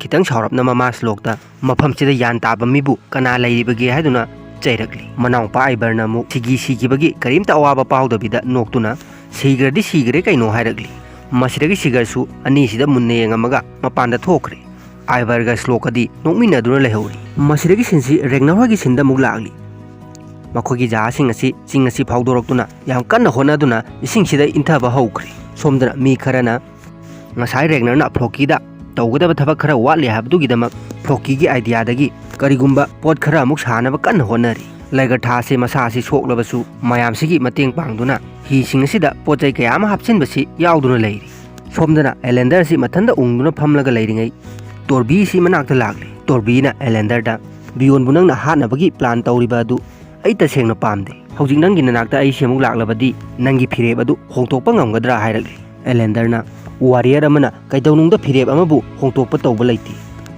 ꯈꯤꯇꯪ ꯁꯥꯎꯔꯞꯅ ꯃꯃꯥ ꯁ꯭ꯂꯣꯛꯇ "ꯃꯐꯝꯁꯤꯗ ꯒ꯭ꯌꯥꯟ ꯇꯥꯕ ꯃꯤꯕꯨ ꯀꯅꯥ ꯂꯩꯔꯤꯕꯒꯦ?" ꯍꯥꯏꯗꯨꯅ ꯆꯩꯔꯛꯂꯤ꯫ ꯃꯅꯥꯎꯄꯥ ꯑꯥꯏꯕꯔꯅ ꯑꯃꯨꯛ ꯁꯤꯒꯤ ꯁꯤꯈꯤꯕꯒꯤ ꯀꯔꯤꯝꯇ ꯑꯋꯥꯕ ꯄꯥꯎꯗꯕꯤꯗ ꯅꯣꯛꯇꯨꯅ "ꯁꯤꯈ꯭ꯔꯗꯤ ꯁꯤꯈ꯭ꯔꯦ ꯀꯩꯅꯣ" ꯍꯥꯏꯔꯛꯂꯤ꯫ ꯃꯁꯤꯗꯒꯤ ꯁꯤꯒꯔꯁꯨ ꯑꯅꯤꯁꯤꯗ ꯃꯨꯟꯅ ꯌꯦꯡꯉꯝꯃꯒ ꯃꯄꯥꯟꯗ ꯊꯣꯛꯈ꯭ꯔꯦ꯫ ꯑꯥꯏꯕꯔꯒ ꯁ꯭ꯂꯣꯛꯀꯗꯤ ꯅꯣꯛꯃꯤꯟꯅꯗꯨꯅ ꯂꯩꯍꯧꯔꯤ꯫ ꯃꯁꯤꯗꯒꯤ ꯁꯤꯟꯁꯤ ꯔꯦꯒꯅꯔ ꯍꯣꯏꯒꯤ ꯁꯤꯟꯗ ꯑꯃꯨꯛ ꯂꯥꯛꯂꯤ꯫ ꯃꯈꯣꯏꯒꯤ ꯖꯍꯥꯖꯁꯤꯡ ꯑꯁꯤ ꯆꯤꯡ ꯑꯁꯤ ꯐꯥꯎꯗꯣꯔꯛꯇꯨꯅ ꯌꯥꯝ ꯀꯟꯅ ꯍꯣꯠꯅꯗꯨꯅ ꯏꯁꯤꯡꯁꯤꯗ ꯏꯟꯊꯕ ꯍꯧꯈ꯭ꯔꯦ꯫ ꯁꯣꯝꯗꯅ ꯃꯤ ꯈꯔꯅ ꯉꯁꯥꯏ ꯔꯦꯒꯅꯔꯅ ꯐ꯭ꯂꯣꯀꯤꯗ ꯇꯧꯒꯗꯕ ꯊꯕꯛ ꯈꯔ ꯋꯥꯠꯂꯤ ꯍꯥꯏꯕꯗꯨꯒꯤꯗꯃꯛ ꯐ꯭ꯂꯣꯀꯤꯒꯤ ꯑꯥꯏꯗꯤꯌꯥꯗꯒꯤ ꯀꯔꯤꯒꯨꯝꯕ ꯄꯣꯠ ꯈꯔ ꯑꯃꯨꯛ ꯁꯥꯅꯕ ꯀꯟꯅ ꯍꯣꯠꯅꯔꯤ꯫ ꯂꯥꯏꯒꯔꯊꯥ ꯑꯁꯤ ꯃꯁꯥ ꯑꯁꯤ ꯁꯣꯛꯂꯕꯁꯨ ꯃꯌꯥꯝꯁꯤꯒꯤ ꯃꯇꯦꯡ ꯄꯥꯡꯗꯨꯅ ꯍꯤꯁꯤꯡ ꯑꯁꯤꯗ ꯄꯣꯠ ꯆꯩ ꯀꯌꯥ ꯑꯃ ꯍꯥꯞꯆꯤꯟꯕꯁꯤ ꯌꯥꯎꯗꯨꯅ ꯂꯩꯔꯤ꯫ ꯁꯣꯝꯗꯅ ꯑꯦꯂꯦꯟꯗꯔ ꯑꯁꯤ ꯃꯊꯟꯇ ꯎꯪꯗꯨꯅ ꯐꯝꯂꯒ ꯂꯩꯔꯤꯉꯩ ꯇꯣꯔꯕꯤ ꯑꯁꯤ ꯃꯅꯥꯛꯇ ꯂꯥꯛꯂꯤ꯫ ꯇꯣꯔꯕꯤꯅ ꯑꯦꯂꯦꯟꯗꯔꯗ "ꯕꯤꯌꯣꯟꯕꯨ ꯅꯪꯅ ꯍꯥꯠꯅꯕꯒꯤ ꯄ꯭ꯂꯥꯟ ꯇꯧꯔꯤꯕ ꯑꯗꯨ ꯑꯩ ꯇꯁꯦꯡꯅ ꯄꯥꯝꯗꯦ꯫ ꯍꯧꯖꯤꯛ ꯅꯪꯒꯤ ꯅꯅꯥꯛꯇ ꯑꯩꯁꯤ ꯑꯃꯨꯛ ꯂꯥꯛꯂꯕꯗꯤ ꯅꯪꯒꯤ ꯐꯤꯔꯦꯞ ꯑꯗꯨ ꯍꯣꯡꯗꯣꯛꯄ ꯉꯝꯒꯗ꯭ꯔꯥ?" ꯍꯥꯏꯔꯛꯂꯤ꯫ ꯑꯦꯂꯦꯟꯗꯔꯅ "ꯋꯥꯔꯤꯌꯔ ꯑꯃꯅ ꯀꯩꯗꯧꯅꯨꯡꯗ ꯐꯤꯔꯦꯞ ꯑꯃꯕꯨ ꯍꯣꯡꯗꯣꯛꯄ ꯇꯧꯕ ꯂꯩꯇꯦ꯫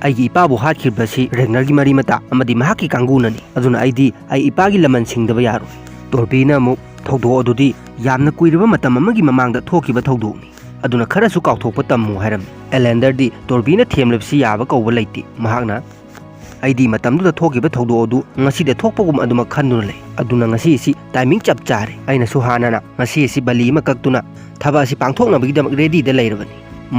ꯑꯩꯒꯤ ꯏꯄꯥꯕꯨ ꯍꯥꯠꯈꯤꯕꯁꯤ ꯔꯦꯒꯅꯔꯒꯤ ꯃꯔꯤ ꯃꯇꯥ ꯑꯃꯗꯤ ꯃꯍꯥꯛꯀꯤ ꯀꯥꯡꯕꯨꯅꯅꯤ꯫ ꯑꯗꯨꯅ ꯑꯩꯗꯤ ꯑꯩ ꯏꯄꯥꯒꯤ ꯂꯃꯟ ꯁꯤꯡꯗꯕ ꯌꯥꯔꯣꯏ꯫" ꯇꯣꯔꯕꯤꯅ ꯑꯃꯨꯛ "ꯊꯧꯗꯣꯛ ꯑꯗꯨꯗꯤ ꯌꯥꯝꯅ ꯀꯨꯏꯔꯕ ꯃꯇꯝ ꯑꯃꯒꯤ ꯃꯃꯥꯡꯗ ꯊꯣꯛꯈꯤꯕ ꯊꯧꯗꯣꯛꯅꯤ꯫ ꯑꯗꯨꯅ ꯈꯔꯁꯨ ꯀꯥꯎꯊꯣꯛꯄ ꯇꯝꯃꯨ" ꯍꯥꯏꯔꯝꯃꯤ꯫ ꯑꯦꯂꯦꯟꯗꯔꯗꯤ ꯇꯣꯔꯕꯤꯅ ꯊꯦꯝꯂꯤꯕꯁꯤ ꯌꯥꯕ ꯀꯧꯕ ꯂꯩꯇꯦ꯫ ꯃꯍꯥꯛꯅ "ꯑꯩꯗꯤ ꯃꯇꯝꯗꯨꯗ ꯊꯣꯛꯈꯤꯕ ꯊꯧꯗꯣꯛ ꯑꯗꯨ ꯉꯁꯤꯗ ꯊꯣꯛꯄꯒꯨꯝ ꯑꯗꯨꯃꯛ ꯈꯟꯗꯨꯅ ꯂꯩ꯫ ꯑꯗꯨꯅ ꯉꯁꯤ ꯑꯁꯤ ꯇꯥꯏꯃꯤꯡ ꯆꯞ ꯆꯥꯔꯦ꯫ ꯑꯩꯅꯁꯨ ꯍꯥꯟꯅꯅ ꯉꯁꯤ ꯑꯁꯤ ꯕꯂꯤ ꯑꯃ ꯀꯛꯇꯨꯅ ꯊꯕꯛ ꯑꯁꯤ ꯄꯥꯡꯊꯣꯛꯅꯕꯒꯤꯗꯃꯛ ꯔꯦꯗꯤꯗ ꯂꯩꯔꯕꯅꯤ꯫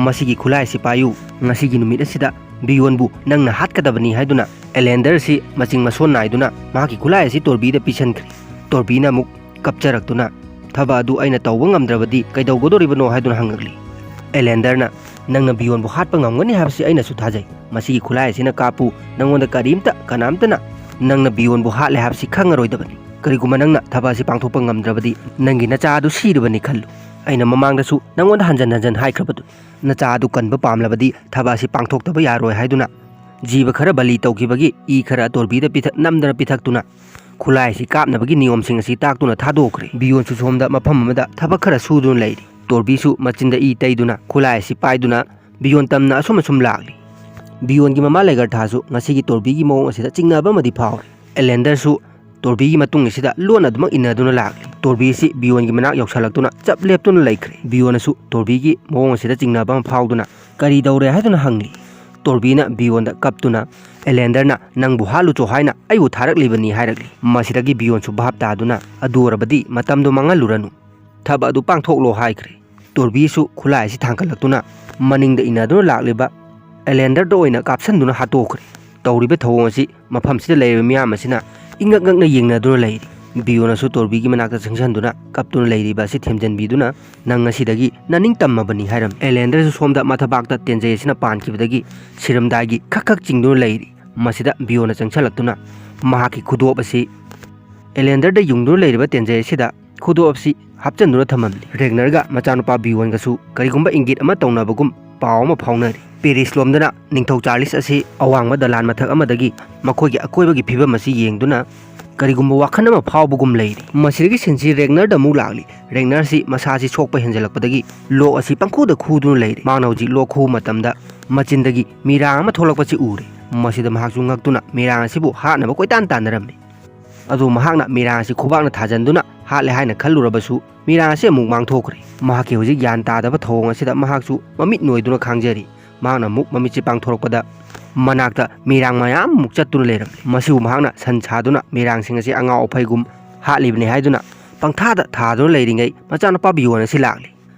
ꯃꯁꯤꯒꯤ ꯈꯨꯠꯂꯥꯏ ꯑꯁꯤ ꯄꯥꯏꯌꯨ꯫ ꯉꯁꯤꯒꯤ ꯅꯨꯃꯤꯠ ꯑꯁꯤꯗ ꯕꯤꯌꯣꯟꯕꯨ ꯅꯪꯅ ꯍꯥꯠꯀꯗꯕꯅꯤ" ꯍꯥꯏꯗꯨꯅ ꯑꯦꯂꯦꯟꯗꯔ ꯑꯁꯤ ꯃꯆꯤꯡ ꯃꯁꯣꯟ ꯅꯥꯏꯗꯨꯅ ꯃꯍꯥꯛꯀꯤ ꯈꯨꯠꯂꯥꯏ ꯑꯁꯤ ꯇꯣꯔꯕꯤꯗ ꯄꯤꯁꯟꯈ꯭ꯔꯦ꯫ ꯇꯣꯔꯕꯤꯅ ꯑꯃꯨꯛ ꯀꯞꯆꯔꯛꯇꯨꯅ "ꯊꯕꯛ ꯑꯗꯨ ꯑꯩꯅ ꯇꯧꯕ ꯉꯝꯗ꯭ꯔꯕꯗꯤ ꯀꯩꯗꯧꯒꯗꯧꯔꯤꯕꯅꯣ?" ꯍꯥꯏꯗꯨꯅ ꯍꯪꯉꯛꯂꯤ꯫ ꯑꯦꯂꯦꯟꯗꯔꯅ "ꯅꯪꯅ ꯕꯤꯌꯣꯟꯕꯨ ꯍꯥꯠꯄ ꯉꯝꯒꯅꯤ ꯍꯥꯏꯕꯁꯤ ꯑꯩꯅꯁꯨ ꯊꯥꯖꯩ꯫ ꯃꯁꯤꯒꯤ ꯈꯨꯠꯂꯥꯏ ꯑꯁꯤꯅ ꯀꯥꯞꯄꯨ, ꯅꯪꯉꯣꯟꯗ ꯀꯔꯤꯝꯇ, ꯀꯅꯥꯝꯇꯅ ꯅꯪꯅ ꯕꯤꯌꯣꯟꯕꯨ ꯍꯥꯠꯂꯦ ꯍꯥꯏꯕꯁꯤ ꯈꯪꯉꯔꯣꯏꯗꯕꯅꯤ꯫ ꯀꯔꯤꯒꯨꯝꯕ ꯅꯪꯅ ꯊꯕꯛ ꯑꯁꯤ ꯄꯥꯡꯊꯣꯛꯄ ꯉꯝꯗ꯭ꯔꯕꯗꯤ ꯅꯪꯒꯤ ꯅꯆꯥ ꯑꯗꯨ ꯁꯤꯔꯕꯅꯤ ꯈꯜꯂꯨ꯫ ꯑꯩꯅ ꯃꯃꯥꯡꯗꯁꯨ ꯅꯪꯉꯣꯟꯗ ꯍꯟꯖꯟ ꯍꯟꯖꯟ ꯍꯥꯏꯈ꯭ꯔꯕꯗꯨꯅꯤ, ꯅꯆꯥ ꯑꯗꯨ ꯀꯟꯕ ꯄꯥꯝꯂꯕꯗꯤ ꯊꯕꯛ ꯑꯁꯤ ꯄꯥꯡꯊꯣꯛꯇꯕ ꯌꯥꯔꯣꯏ ꯍꯥꯏꯗꯨꯅ꯫ ꯖꯤꯕ ꯈꯔ ꯕꯂꯤ ꯇꯧꯈꯤꯕꯒꯤ ꯏ ꯈꯔ ꯇꯣꯔꯕꯤꯗ ꯄꯤꯊꯛ-, ꯅꯝꯗꯅ ꯄꯤꯊꯛꯇꯨꯅ ꯈꯨꯠꯂꯥꯏ ꯑꯁꯤ ꯀꯥꯞꯅꯕꯒꯤ ꯅꯤꯌꯣꯝꯁꯤꯡ ꯑꯁꯤ ꯇꯥꯛꯇꯨꯅ ꯊꯥꯗꯣꯛꯈ꯭ꯔꯦ꯫ ꯕꯤꯌꯣꯟꯁꯨ ꯁꯣꯝꯗ ꯃꯐꯝ ꯑꯃꯗ ꯊꯕꯛ ꯈꯔ ꯁꯨꯗꯨꯅ ꯂꯩꯔꯤ꯫ ꯇꯣꯔꯕꯤꯁꯨ ꯃꯆꯤꯟꯗ ꯏ ꯇꯩꯗꯨꯅ ꯈꯨꯠꯂꯥꯏ ꯑꯁꯤ ꯄꯥꯏꯗꯨꯅ ꯕꯤꯌꯣꯟ ꯇꯝꯅ ꯑꯁꯨꯝ ꯑꯁꯨꯝ ꯂꯥꯛꯂꯤ꯫ ꯕꯤꯌꯣꯟꯒꯤ ꯃꯃꯥ ꯂꯦꯒꯔꯊꯥꯁꯨ ꯉꯁꯤꯒꯤ ꯇꯣꯔꯕꯤꯒꯤ ꯃꯑꯣꯡ ꯑꯁꯤꯗ ꯆꯤꯡꯅꯕ ꯑꯃꯗꯤ ꯐꯥꯎꯔꯤ꯫ ꯑꯦꯂꯦꯟꯗꯔꯁꯨ ꯇꯣꯔꯕꯤꯒꯤ ꯃꯇꯨꯡ ꯑꯁꯤꯗ ꯂꯣꯟꯅ ꯑꯗꯨꯃꯛ ꯏꯟꯅꯗꯨꯅ ꯂꯥꯛꯂꯤ꯫ ꯇꯣꯔꯕꯤ ꯑꯁꯤ ꯕꯤꯌꯣꯟꯒꯤ ꯃꯅꯥꯛ ꯌꯧꯁꯜꯂꯛꯇꯨꯅ ꯆꯞ ꯂꯦꯞꯇꯨꯅ ꯂꯩꯈ꯭ꯔꯦ꯫ ꯕꯤꯌꯣꯟꯅꯁꯨ ꯇꯣꯔꯕꯤꯒꯤ ꯃꯑꯣꯡ ꯑꯁꯤꯗ ꯆꯤꯡꯅꯕ ꯑꯃ ꯐꯥꯎꯗꯨꯅ "ꯀꯔꯤ ꯇꯧꯔꯦ?" ꯍꯥꯏꯗꯨꯅ ꯍꯪꯂꯤ꯫ ꯇꯣꯔꯕꯤꯅ ꯕꯤꯌꯣꯟꯗ ꯀꯞꯇꯨꯅ, "ꯑꯦꯂꯦꯟꯗꯔꯅ ꯅꯪꯕꯨ ꯍꯥꯠꯂꯨꯆꯣ ꯍꯥꯏꯅ ꯑꯩꯕꯨ ꯊꯥꯔꯛꯂꯤꯕꯅꯤ" ꯍꯥꯏꯔꯛꯂꯤ꯫ ꯃꯁꯤꯗꯒꯤ ꯕꯤꯌꯣꯟꯁꯨ ꯚꯥꯞ ꯇꯥꯗꯨꯅ, "ꯑꯗꯨ ꯑꯣꯏꯔꯕꯗꯤ ꯃꯇꯝꯗꯣ ꯃꯥꯡꯍꯜꯂꯨꯔꯅꯨ, ꯊꯕꯛ ꯑꯗꯨ ꯄꯥꯡꯊꯣꯛꯂꯣ" ꯍꯥꯏꯈ꯭ꯔꯦ꯫ ꯇꯣꯔꯕꯤꯁꯨ ꯈꯨꯠꯂꯥꯏ ꯑꯁꯤ ꯊꯥꯡꯒꯠꯂꯛꯇꯨꯅ ꯃꯅꯤꯡꯗ ꯏꯟꯅꯗꯨꯅ ꯂꯥꯛꯂꯤꯕ ꯑꯦꯂꯦꯟꯗꯔꯗ ꯑꯣꯏꯅ ꯀꯥꯞꯁꯤꯟꯗꯨꯅ ꯍꯥꯠꯇꯣꯛꯈ꯭ꯔꯦ꯫ ꯇꯧꯔꯤꯕ ꯊꯧꯑꯣꯡ ꯑꯁꯤ ꯃꯐꯝꯁꯤꯗ ꯂꯩꯔꯤꯕ ꯃꯤꯌꯥꯝ ꯑꯁꯤꯅ ꯏꯉꯛ ꯉꯛꯅ ꯌꯦꯡꯅꯗꯨꯅ ꯂꯩꯔꯤ꯫ ꯕꯤꯌꯣꯅꯁꯨ ꯇꯣꯔꯕꯤꯒꯤ ꯃꯅꯥꯛꯇ ꯆꯪꯁꯤꯟꯗꯨꯅ ꯀꯞꯇꯨꯅ ꯂꯩꯔꯤꯕ ꯑꯁꯤ ꯊꯦꯝꯖꯤꯟꯕꯤꯗꯨꯅ, "ꯅꯪ ꯉꯁꯤꯗꯒꯤ ꯅꯅꯤꯡ ꯇꯝꯃꯕꯅꯤ" ꯍꯥꯏꯔꯝꯃꯤ꯫ ꯑꯦꯂꯦꯟꯗꯔꯁꯨ ꯁꯣꯝꯗ ꯃꯊꯕꯥꯛꯇ ꯇꯦꯟꯖꯩ ꯑꯁꯤꯅ ꯄꯥꯟꯈꯤꯕꯗꯒꯤ ꯁꯤꯔꯝꯗꯥꯏꯒꯤ ꯈꯛ ꯈꯛ ꯆꯤꯡꯗꯨꯅ ꯂꯩꯔꯤ꯫ ꯃꯁꯤꯗ ꯕꯤꯌꯣꯅ ꯆꯪꯁꯤꯜꯂꯛꯇꯨꯅ ꯃꯍꯥꯛꯀꯤ ꯈꯨꯗꯣꯞ ꯑꯁꯤ ꯑꯦꯂꯦꯟꯗꯔꯗ ꯌꯨꯡꯗꯨꯅ ꯂꯩꯔꯤꯕ ꯇꯦꯟꯖꯩ ꯑꯁꯤꯗ ꯈꯨꯗꯣꯞ ꯑꯁꯤ ꯍꯥꯞꯆꯤꯟꯗꯨꯅ ꯊꯝꯃꯝꯂꯤ꯫ ꯔꯦꯒꯅꯔꯒ ꯃꯆꯥꯅꯨꯄꯥ ꯕꯤꯌꯣꯟꯒꯁꯨ ꯀꯔꯤꯒꯨꯝꯕ ꯏꯪꯒꯤꯠ ꯑꯃ ꯇꯧꯅꯕꯒꯨꯝ ꯄꯥꯎ ꯑꯃ ꯐꯥꯎꯅꯔꯤ꯫ ꯄꯦꯔꯤꯁ ꯂꯣꯝꯗꯅ ꯅꯤꯡꯊꯧ ꯆꯥꯔꯂꯤꯁ ꯑꯁꯤ ꯑꯋꯥꯡꯕ ꯗꯂꯥꯟ ꯃꯊꯛ ꯑꯃꯗꯒꯤ ꯃꯈꯣꯏꯒꯤ ꯑꯀꯣꯏꯕꯒꯤ ꯐꯤꯕꯝ ꯑꯁꯤ ꯌꯦꯡꯗꯨꯅ ꯀꯔꯤꯒꯨꯝꯕ ꯋꯥꯈꯜ ꯑꯃ ꯐꯥꯎꯕꯒꯨꯝ ꯂꯩꯔꯤ꯫ ꯃꯁꯤꯗꯒꯤ ꯁꯤꯟꯁꯤ ꯔꯦꯒꯅꯔꯗ ꯑꯃꯨꯛ ꯂꯥꯛꯂꯤ꯫ ꯔꯦꯒꯅꯔꯁꯤ ꯃꯁꯥꯁꯤ ꯁꯣꯛꯄ ꯍꯦꯟꯖꯜꯂꯛꯄꯗꯒꯤ ꯂꯣꯛ ꯑꯁꯤ ꯄꯪꯈꯨꯗ ꯈꯨꯗꯨꯅ ꯂꯩꯔꯤ꯫ ꯃꯍꯥꯛꯅ ꯍꯧꯖꯤꯛ ꯂꯣꯛ ꯈꯨꯕ ꯃꯇꯝꯗ ꯃꯆꯤꯟꯗꯒꯤ ꯃꯤꯔꯥꯡ ꯑꯃ ꯊꯣꯛꯂꯛꯄꯁꯤ ꯎꯔꯦ꯫ ꯃꯁꯤꯗ ꯃꯍꯥꯛꯁꯨ ꯉꯛꯇꯨꯅ ꯃꯤꯔꯥꯡ ꯑꯁꯤꯕꯨ ꯍꯥꯠꯅꯕ ꯀꯣꯏꯇꯥꯟ ꯇꯥꯟꯅꯔꯝꯃꯤ꯫ ꯑꯗꯨ ꯃꯍꯥꯛꯅ ꯃꯤꯔꯥꯡ ꯑꯁꯤ ꯈꯨꯕꯥꯛꯅ ꯊꯥꯖꯟꯗꯨꯅ ꯍꯥꯠꯂꯦ ꯍꯥꯏꯅ ꯈꯜꯂꯨꯔꯕꯁꯨ, ꯃꯤꯔꯥꯡ ꯑꯁꯤ ꯑꯃꯨꯛ ꯃꯥꯡꯊꯣꯛꯈ꯭ꯔꯦ꯫ ꯃꯍꯥꯛꯀꯤ ꯍꯧꯖꯤꯛ ꯒ꯭ꯌꯥꯟ ꯇꯥꯗꯕ ꯊꯧꯑꯣꯡ ꯑꯁꯤꯗ ꯃꯍꯥꯛꯁꯨ ꯃꯃꯤꯠ ꯅꯣꯏꯗꯨꯅ ꯈꯥꯡꯖꯔꯤ꯫ ꯃꯍꯥꯛꯅ ꯑꯃꯨꯛ ꯃꯃꯤꯠꯁꯤ ꯄꯥꯡꯊꯣꯔꯛꯄꯗ, ꯃꯅꯥꯛꯇ ꯃꯤꯔꯥꯡ ꯃꯌꯥꯝ ꯑꯃꯨꯛ ꯆꯠꯇꯨꯅ ꯂꯩꯔꯝꯂꯦ꯫ ꯃꯁꯤꯕꯨ ꯃꯍꯥꯛꯅ ꯁꯟ ꯁꯥꯗꯨꯅ ꯃꯤꯔꯥꯡꯁꯤꯡ ꯑꯁꯤ ꯑꯉꯥꯎ ꯑꯐꯩꯒꯨꯝ ꯍꯥꯠꯂꯤꯕꯅꯤ ꯍꯥꯏꯗꯨꯅ ꯄꯪꯊꯥꯗ ꯊꯥꯗꯨꯅ ꯂꯩꯔꯤꯉꯩ, ꯃꯆꯥꯅꯨꯄꯥ ꯕꯤꯌꯣꯟ ꯑꯁꯤ ꯂꯥꯛꯂꯤ꯫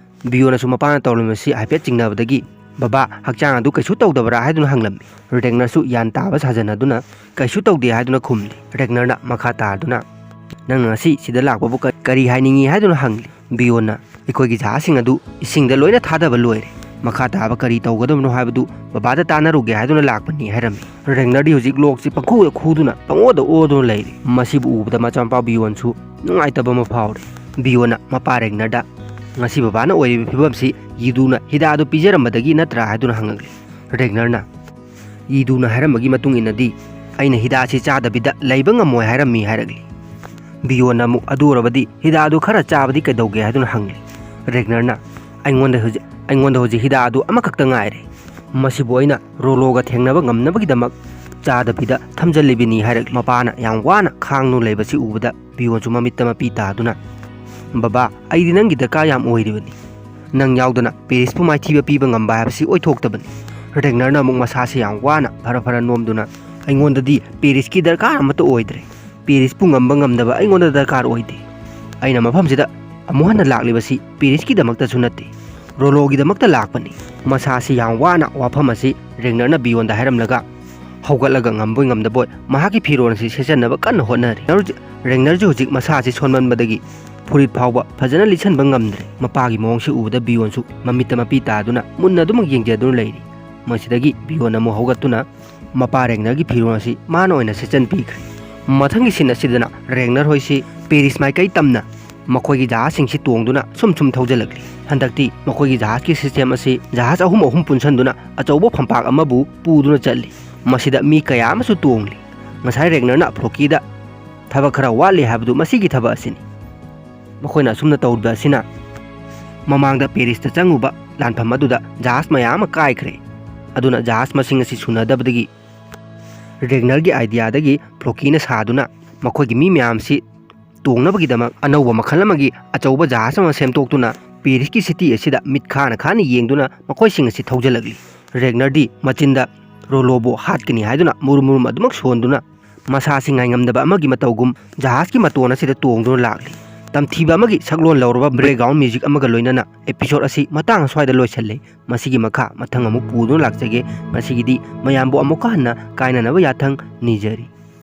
ꯕꯤꯌꯣꯟꯅꯁꯨ ꯃꯄꯥꯅ ꯇꯧꯔꯝꯃꯤꯕꯁꯤ ꯍꯥꯏꯐꯦꯠ ꯆꯤꯡꯅꯕꯗꯒꯤ, "ꯕꯕꯥ, ꯍꯛꯆꯥꯡ ꯑꯗꯨ ꯀꯩꯁꯨ ꯇꯧꯗꯕ꯭ꯔꯥ?" ꯍꯥꯏꯗꯨꯅ ꯍꯪꯂꯝꯃꯤ꯫ ꯔꯦꯒꯅꯔꯁꯨ ꯒ꯭ꯌꯥꯟ ꯇꯥꯕ ꯁꯥꯖꯟꯅꯗꯨꯅ, "ꯀꯩꯁꯨ ꯇꯧꯗꯦ" ꯍꯥꯏꯗꯨꯅ ꯈꯨꯝꯂꯤ꯫ ꯔꯦꯒꯅꯔꯅ ꯃꯈꯥ ꯇꯥꯗꯨꯅ, "ꯅꯪꯅ ꯉꯁꯤ ꯁꯤꯗ ꯂꯥꯛꯄꯕꯨ ꯀ-, ꯀꯔꯤ ꯍꯥꯏꯅꯤꯡꯏ?" ꯍꯥꯏꯗꯨꯅ ꯍꯪꯂꯤ꯫ ꯕꯤꯌꯣꯟꯅ, "ꯑꯩꯈꯣꯏꯒꯤ ꯖꯍꯥꯖꯁꯤꯡ ꯑꯗꯨ ꯏꯁꯤꯡꯗ ꯂꯣꯏꯅ ꯊꯥꯗꯕ ꯂꯣꯏꯔꯦ꯫ ꯃꯈꯥ ꯇꯥꯕ ꯀꯔꯤ ꯇꯧꯒꯗꯕꯅꯣ ꯍꯥꯏꯕꯗꯨ ꯕꯕꯥꯗ ꯇꯥꯟꯅꯔꯨꯒꯦ" ꯍꯥꯏꯗꯨꯅ ꯂꯥꯛꯄꯅꯤ ꯍꯥꯏꯔꯝꯃꯤ꯫ ꯔꯦꯒꯅꯔꯗꯤ ꯍꯧꯖꯤꯛ ꯂꯣꯛꯁꯤ ꯄꯪꯈꯨꯗ ꯈꯨꯗꯨꯅ ꯄꯪꯑꯣꯗ ꯑꯣꯗꯨꯅ ꯂꯩꯔꯤ꯫ ꯃꯁꯤꯕꯨ ꯎꯕꯗ ꯃꯆꯥꯅꯨꯄꯥ ꯕꯤꯌꯣꯟꯁꯨ ꯅꯨꯡꯉꯥꯏꯇꯕ ꯑꯃ ꯐꯥꯎꯔꯦ꯫ ꯕꯤꯌꯣꯟꯅ ꯃꯄꯥ ꯔꯦꯒꯅꯔꯗ, "ꯉꯁꯤ ꯕꯕꯥꯅ ꯑꯣꯏꯔꯤꯕ ꯐꯤꯕꯝꯁꯤ ꯌꯤꯗꯨꯅ ꯍꯤꯗꯥ ꯑꯗꯨ ꯄꯤꯖꯔꯝꯕꯗꯒꯤ ꯅꯠꯇ꯭ꯔꯥ?" ꯍꯥꯏꯗꯨꯅ ꯍꯪꯂꯛꯂꯤ꯫ ꯔꯦꯒꯅꯔꯅ, "ꯌꯤꯗꯨꯅ ꯍꯥꯏꯔꯝꯕꯒꯤ ꯃꯇꯨꯡ ꯏꯟꯅꯗꯤ ꯑꯩꯅ ꯍꯤꯗꯥꯛꯁꯤ ꯆꯥꯗꯕꯤꯗ ꯂꯩꯕ ꯉꯝꯃꯣꯏ ꯍꯥꯏꯔꯝꯃꯤ" ꯍꯥꯏꯔꯛꯂꯤ꯫ ꯕꯤꯌꯣꯟꯅ ꯑꯃꯨꯛ, "ꯑꯗꯨ ꯑꯣꯏꯔꯕꯗꯤ ꯍꯤꯗꯥꯛ ꯑꯗꯨ ꯈꯔ ꯆꯥꯕꯗꯤ ꯀꯩꯗꯧꯒꯦ?" ꯍꯥꯏꯗꯨꯅ ꯍꯪꯂꯤ꯫ ꯔꯦꯒꯅꯔꯅ, "ꯑꯩꯉꯣꯟꯗ ꯍꯧꯖꯤꯛ, ꯑꯩꯉꯣꯟꯗ ꯍꯧꯖꯤꯛ ꯍꯤꯗꯥꯛ ꯑꯗꯨ ꯑꯃꯈꯛꯇ ꯉꯥꯏꯔꯦ꯫ ꯃꯁꯤꯕꯨ ꯑꯩꯅ ꯔꯣꯂꯣꯒ ꯊꯦꯡꯅꯕ ꯉꯝꯅꯕꯒꯤꯗꯃꯛ ꯆꯥꯗꯕꯤꯗ ꯊꯝꯖꯜꯂꯤꯕꯅꯤ ꯍꯥꯏꯔꯛ꯫ ꯃꯄꯥꯅ ꯌꯥꯝ ꯋꯥꯅ ꯈꯥꯡꯗꯨꯅ ꯂꯩꯕꯁꯤ ꯎꯕꯗ ꯕꯤꯌꯣꯟꯁꯨ ꯃꯃꯤꯠꯇ ꯃꯄꯤ ꯇꯥꯗꯨꯅ, "ꯕꯕꯥ, ꯑꯩꯗꯤ ꯅꯪꯒꯤ ꯗꯔꯀꯥꯔ ꯌꯥꯝ ꯑꯣꯏꯔꯤꯕꯅꯤ꯫ ꯅꯪ ꯌꯥꯎꯗꯅ ꯄꯦꯔꯤꯁꯄꯨ ꯃꯥꯏꯊꯤꯕ ꯄꯤꯕ ꯉꯝꯕ ꯍꯥꯏꯕꯁꯤ ꯑꯣꯏꯊꯣꯛꯇꯕꯅꯤ"꯫ ꯔꯦꯒꯅꯔꯅ ꯑꯃꯨꯛ ꯃꯁꯥꯁꯤ ꯌꯥꯝ ꯋꯥꯅ ꯐꯔ ꯐꯔ ꯅꯣꯝꯗꯨꯅ, "ꯑꯩꯉꯣꯟꯗꯗꯤ ꯄꯦꯔꯤꯁꯀꯤ ꯗꯔꯀꯥꯔ ꯑꯃꯠꯇ ꯑꯣꯏꯗ꯭ꯔꯦ꯫ ꯄꯦꯔꯤꯁꯄꯨ ꯉꯝꯕ ꯉꯝꯗꯕ ꯑꯩꯉꯣꯟꯗ ꯗꯔꯀꯥꯔ ꯑꯣꯏꯗꯦ꯫ ꯑꯩꯅ ꯃꯐꯝꯁꯤꯗ ꯑꯃꯨꯛ ꯍꯟꯅ ꯂꯥꯛꯂꯤꯕꯁꯤ ꯄꯦꯔꯤꯁꯀꯤꯗꯃꯛꯇꯁꯨ ꯅꯠꯇꯦ, ꯔꯣꯂꯣꯒꯤꯗꯃꯛꯇ ꯂꯥꯛꯄꯅꯤ"꯫ ꯃꯁꯥꯁꯤ ꯌꯥꯝ ꯋꯥꯅ ꯋꯥꯐꯝ ꯑꯁꯤ ꯔꯦꯒꯅꯔꯅ ꯕꯤꯌꯣꯟꯗ ꯍꯥꯏꯔꯝꯂꯒ ꯍꯧꯒꯠꯂꯒ ꯉꯝꯕꯣꯏ ꯉꯝꯗꯕꯣꯏ ꯃꯍꯥꯛꯀꯤ ꯐꯤꯔꯣꯜ ꯑꯁꯤ ꯁꯦꯠꯆꯟꯅꯕ ꯀꯟꯅ ꯍꯣꯠꯅꯔꯤ꯫ ꯔꯦꯒꯅꯔꯁꯨ ꯍꯧꯖꯤꯛ ꯃꯁꯥꯁꯤ ꯁꯣꯟꯃꯟꯕꯗꯒꯤ ꯐꯨꯔꯤꯠ ꯐꯥꯎꯕ ꯐꯖꯅ ꯂꯤꯠꯁꯟꯕ ꯉꯝꯗ꯭ꯔꯦ꯫ ꯃꯄꯥꯒꯤ ꯃꯑꯣꯡꯁꯤ ꯎꯕꯗ ꯕꯤꯌꯣꯟꯁꯨ ꯃꯃꯤꯠꯇ ꯃꯄꯤ ꯇꯥꯗꯨꯅ ꯃꯨꯟꯅ ꯑꯗꯨꯃꯛ ꯌꯦꯡꯖꯗꯨꯅ ꯂꯩꯔꯤ꯫ ꯃꯁꯤꯗꯒꯤ ꯕꯤꯌꯣꯟ ꯑꯃꯨꯛ ꯍꯧꯒꯠꯇꯨꯅ ꯃꯄꯥ ꯔꯦꯒꯅꯔꯒꯤ ꯐꯤꯔꯣꯜ ꯑꯁꯤ ꯃꯥꯅ ꯑꯣꯏꯅ ꯁꯦꯠꯆꯟ ꯄꯤꯈ꯭ꯔꯦ꯫ ꯃꯊꯪꯒꯤ ꯁꯤꯟ ꯑꯁꯤꯗꯅ ꯔꯦꯒꯅꯔ ꯍꯣꯏꯁꯤ ꯄꯦꯔꯤꯁ ꯃꯥꯏꯀꯩ ꯇꯝꯅ ꯃꯈꯣꯏꯒꯤ ꯖꯍꯥꯖꯁꯤꯡꯁꯤ ꯇꯣꯡꯗꯨꯅ ꯁꯨꯝ ꯁꯨꯝ ꯊꯧꯖꯤꯜꯂꯛꯂꯤ꯫ ꯍꯟꯗꯛꯇꯤ ꯃꯈꯣꯏꯒꯤ ꯖꯍꯥꯖꯀꯤ ꯁꯤꯁꯇꯦꯝ ꯑꯁꯤ ꯖꯍꯥꯖ ꯑꯍꯨꯝ ꯑꯍꯨꯝ ꯄꯨꯟꯁꯟꯗꯨꯅ ꯑꯆꯧꯕ ꯐꯝꯄꯥꯛ ꯑꯃꯕꯨ ꯄꯨꯗꯨꯅ ꯆꯠꯂꯤ꯫ ꯃꯁꯤꯗ ꯃꯤ ꯀꯌꯥ ꯑꯃꯁꯨ ꯇꯣꯡꯂꯤ꯫ ꯉꯁꯥꯏ ꯔꯦꯒꯅꯔꯅ ꯐ꯭ꯂꯣꯀꯤꯗ ꯊꯕꯛ ꯈꯔ ꯋꯥꯠꯂꯤ ꯍꯥꯏꯕꯗꯨ ꯃꯁꯤꯒꯤ ꯊꯕꯛ ꯑꯁꯤꯅꯤ꯫ ꯃꯈꯣꯏꯅ ꯑꯁꯨꯝꯅ ꯇꯧꯔꯤꯕ ꯑꯁꯤꯅ ꯃꯃꯥꯡꯗ ꯄꯦꯔꯤꯁꯇ ꯆꯪꯉꯨꯕ ꯂꯥꯟꯐꯝ ꯑꯗꯨꯗ ꯖꯍꯥꯖ ꯃꯌꯥꯝ ꯑꯃ ꯀꯥꯏꯈ꯭ꯔꯦ꯫ ꯑꯗꯨꯅ ꯖꯍꯥꯖ ꯃꯁꯤꯡ ꯑꯁꯤ ꯁꯨꯅꯗꯕꯗꯒꯤ ꯔꯦꯒꯅꯔꯒꯤ ꯑꯥꯏꯗꯤꯌꯥꯗꯒꯤ ꯐ꯭ꯂꯣꯀꯤꯅ ꯁꯥꯗꯨꯅ ꯃꯈꯣꯏꯒꯤ ꯃꯤ ꯃꯌꯥꯝꯁꯤ ꯇꯣꯡꯅꯕꯒꯤꯗꯃꯛ ꯑꯅꯧꯕ ꯃꯈꯜ ꯑꯃꯒꯤ ꯑꯆꯧꯕ ꯖꯍꯥꯖ ꯑꯃ ꯁꯦꯝꯗꯣꯛꯇꯨꯅ ꯄꯦꯔꯤꯁꯀꯤ ꯁꯤꯇꯤ ꯑꯁꯤꯗ ꯃꯤꯠ ꯈꯥꯅ ꯈꯥꯅ ꯌꯦꯡꯗꯨꯅ ꯃꯈꯣꯏꯁꯤꯡ ꯑꯁꯤ ꯊꯧꯖꯤꯜꯂꯛꯂꯤ꯫ ꯔꯦꯒꯅꯔꯗꯤ ꯃꯆꯤꯟꯗ ꯔꯣꯂꯣꯕꯨ ꯍꯥꯠꯀꯅꯤ ꯍꯥꯏꯗꯨꯅ ꯃꯨꯔꯨꯝ ꯃꯨꯔꯨꯝ ꯑꯗꯨꯃꯛ ꯁꯣꯟꯗꯨꯅ ꯃꯁꯥꯁꯤ ꯉꯥꯏꯉꯝꯗꯕ ꯑꯃꯒꯤ ꯃꯇꯧꯒꯨꯝ ꯖꯍꯥꯖꯀꯤ ꯃꯇꯣꯟ ꯑꯁꯤꯗ ꯇꯣꯡꯗꯨꯅ ꯂꯥꯛꯂꯤ꯫ ꯇꯝꯊꯤꯕ ꯑꯃꯒꯤ ꯁꯛꯂꯣꯟ ꯂꯧꯔꯕ ꯕꯦꯛꯒ꯭ꯔꯥꯎꯟ ꯃ꯭ꯌꯨꯖꯤꯛ ꯑꯃꯒ ꯂꯣꯏꯅꯅ ꯑꯦꯄꯤꯁꯣꯗ ꯑꯁꯤ ꯃꯇꯥꯡ ꯑꯁ꯭ꯋꯥꯏꯗ ꯂꯣꯏꯁꯤꯜꯂꯦ꯫ ꯃꯁꯤꯒꯤ ꯃꯈꯥ ꯃꯊꯪ ꯑꯃꯨꯛ ꯄꯨꯗꯨꯅ ꯂꯥꯛꯆꯒꯦ꯫ ꯉꯁꯤꯒꯤꯗꯤ ꯃꯌꯥꯝꯕꯨ ꯑꯃꯨꯛꯀ ꯍꯟꯅ ꯀꯥꯏꯅꯅꯕ ꯌꯥꯊꯪ ꯅꯤꯖꯔꯤ꯫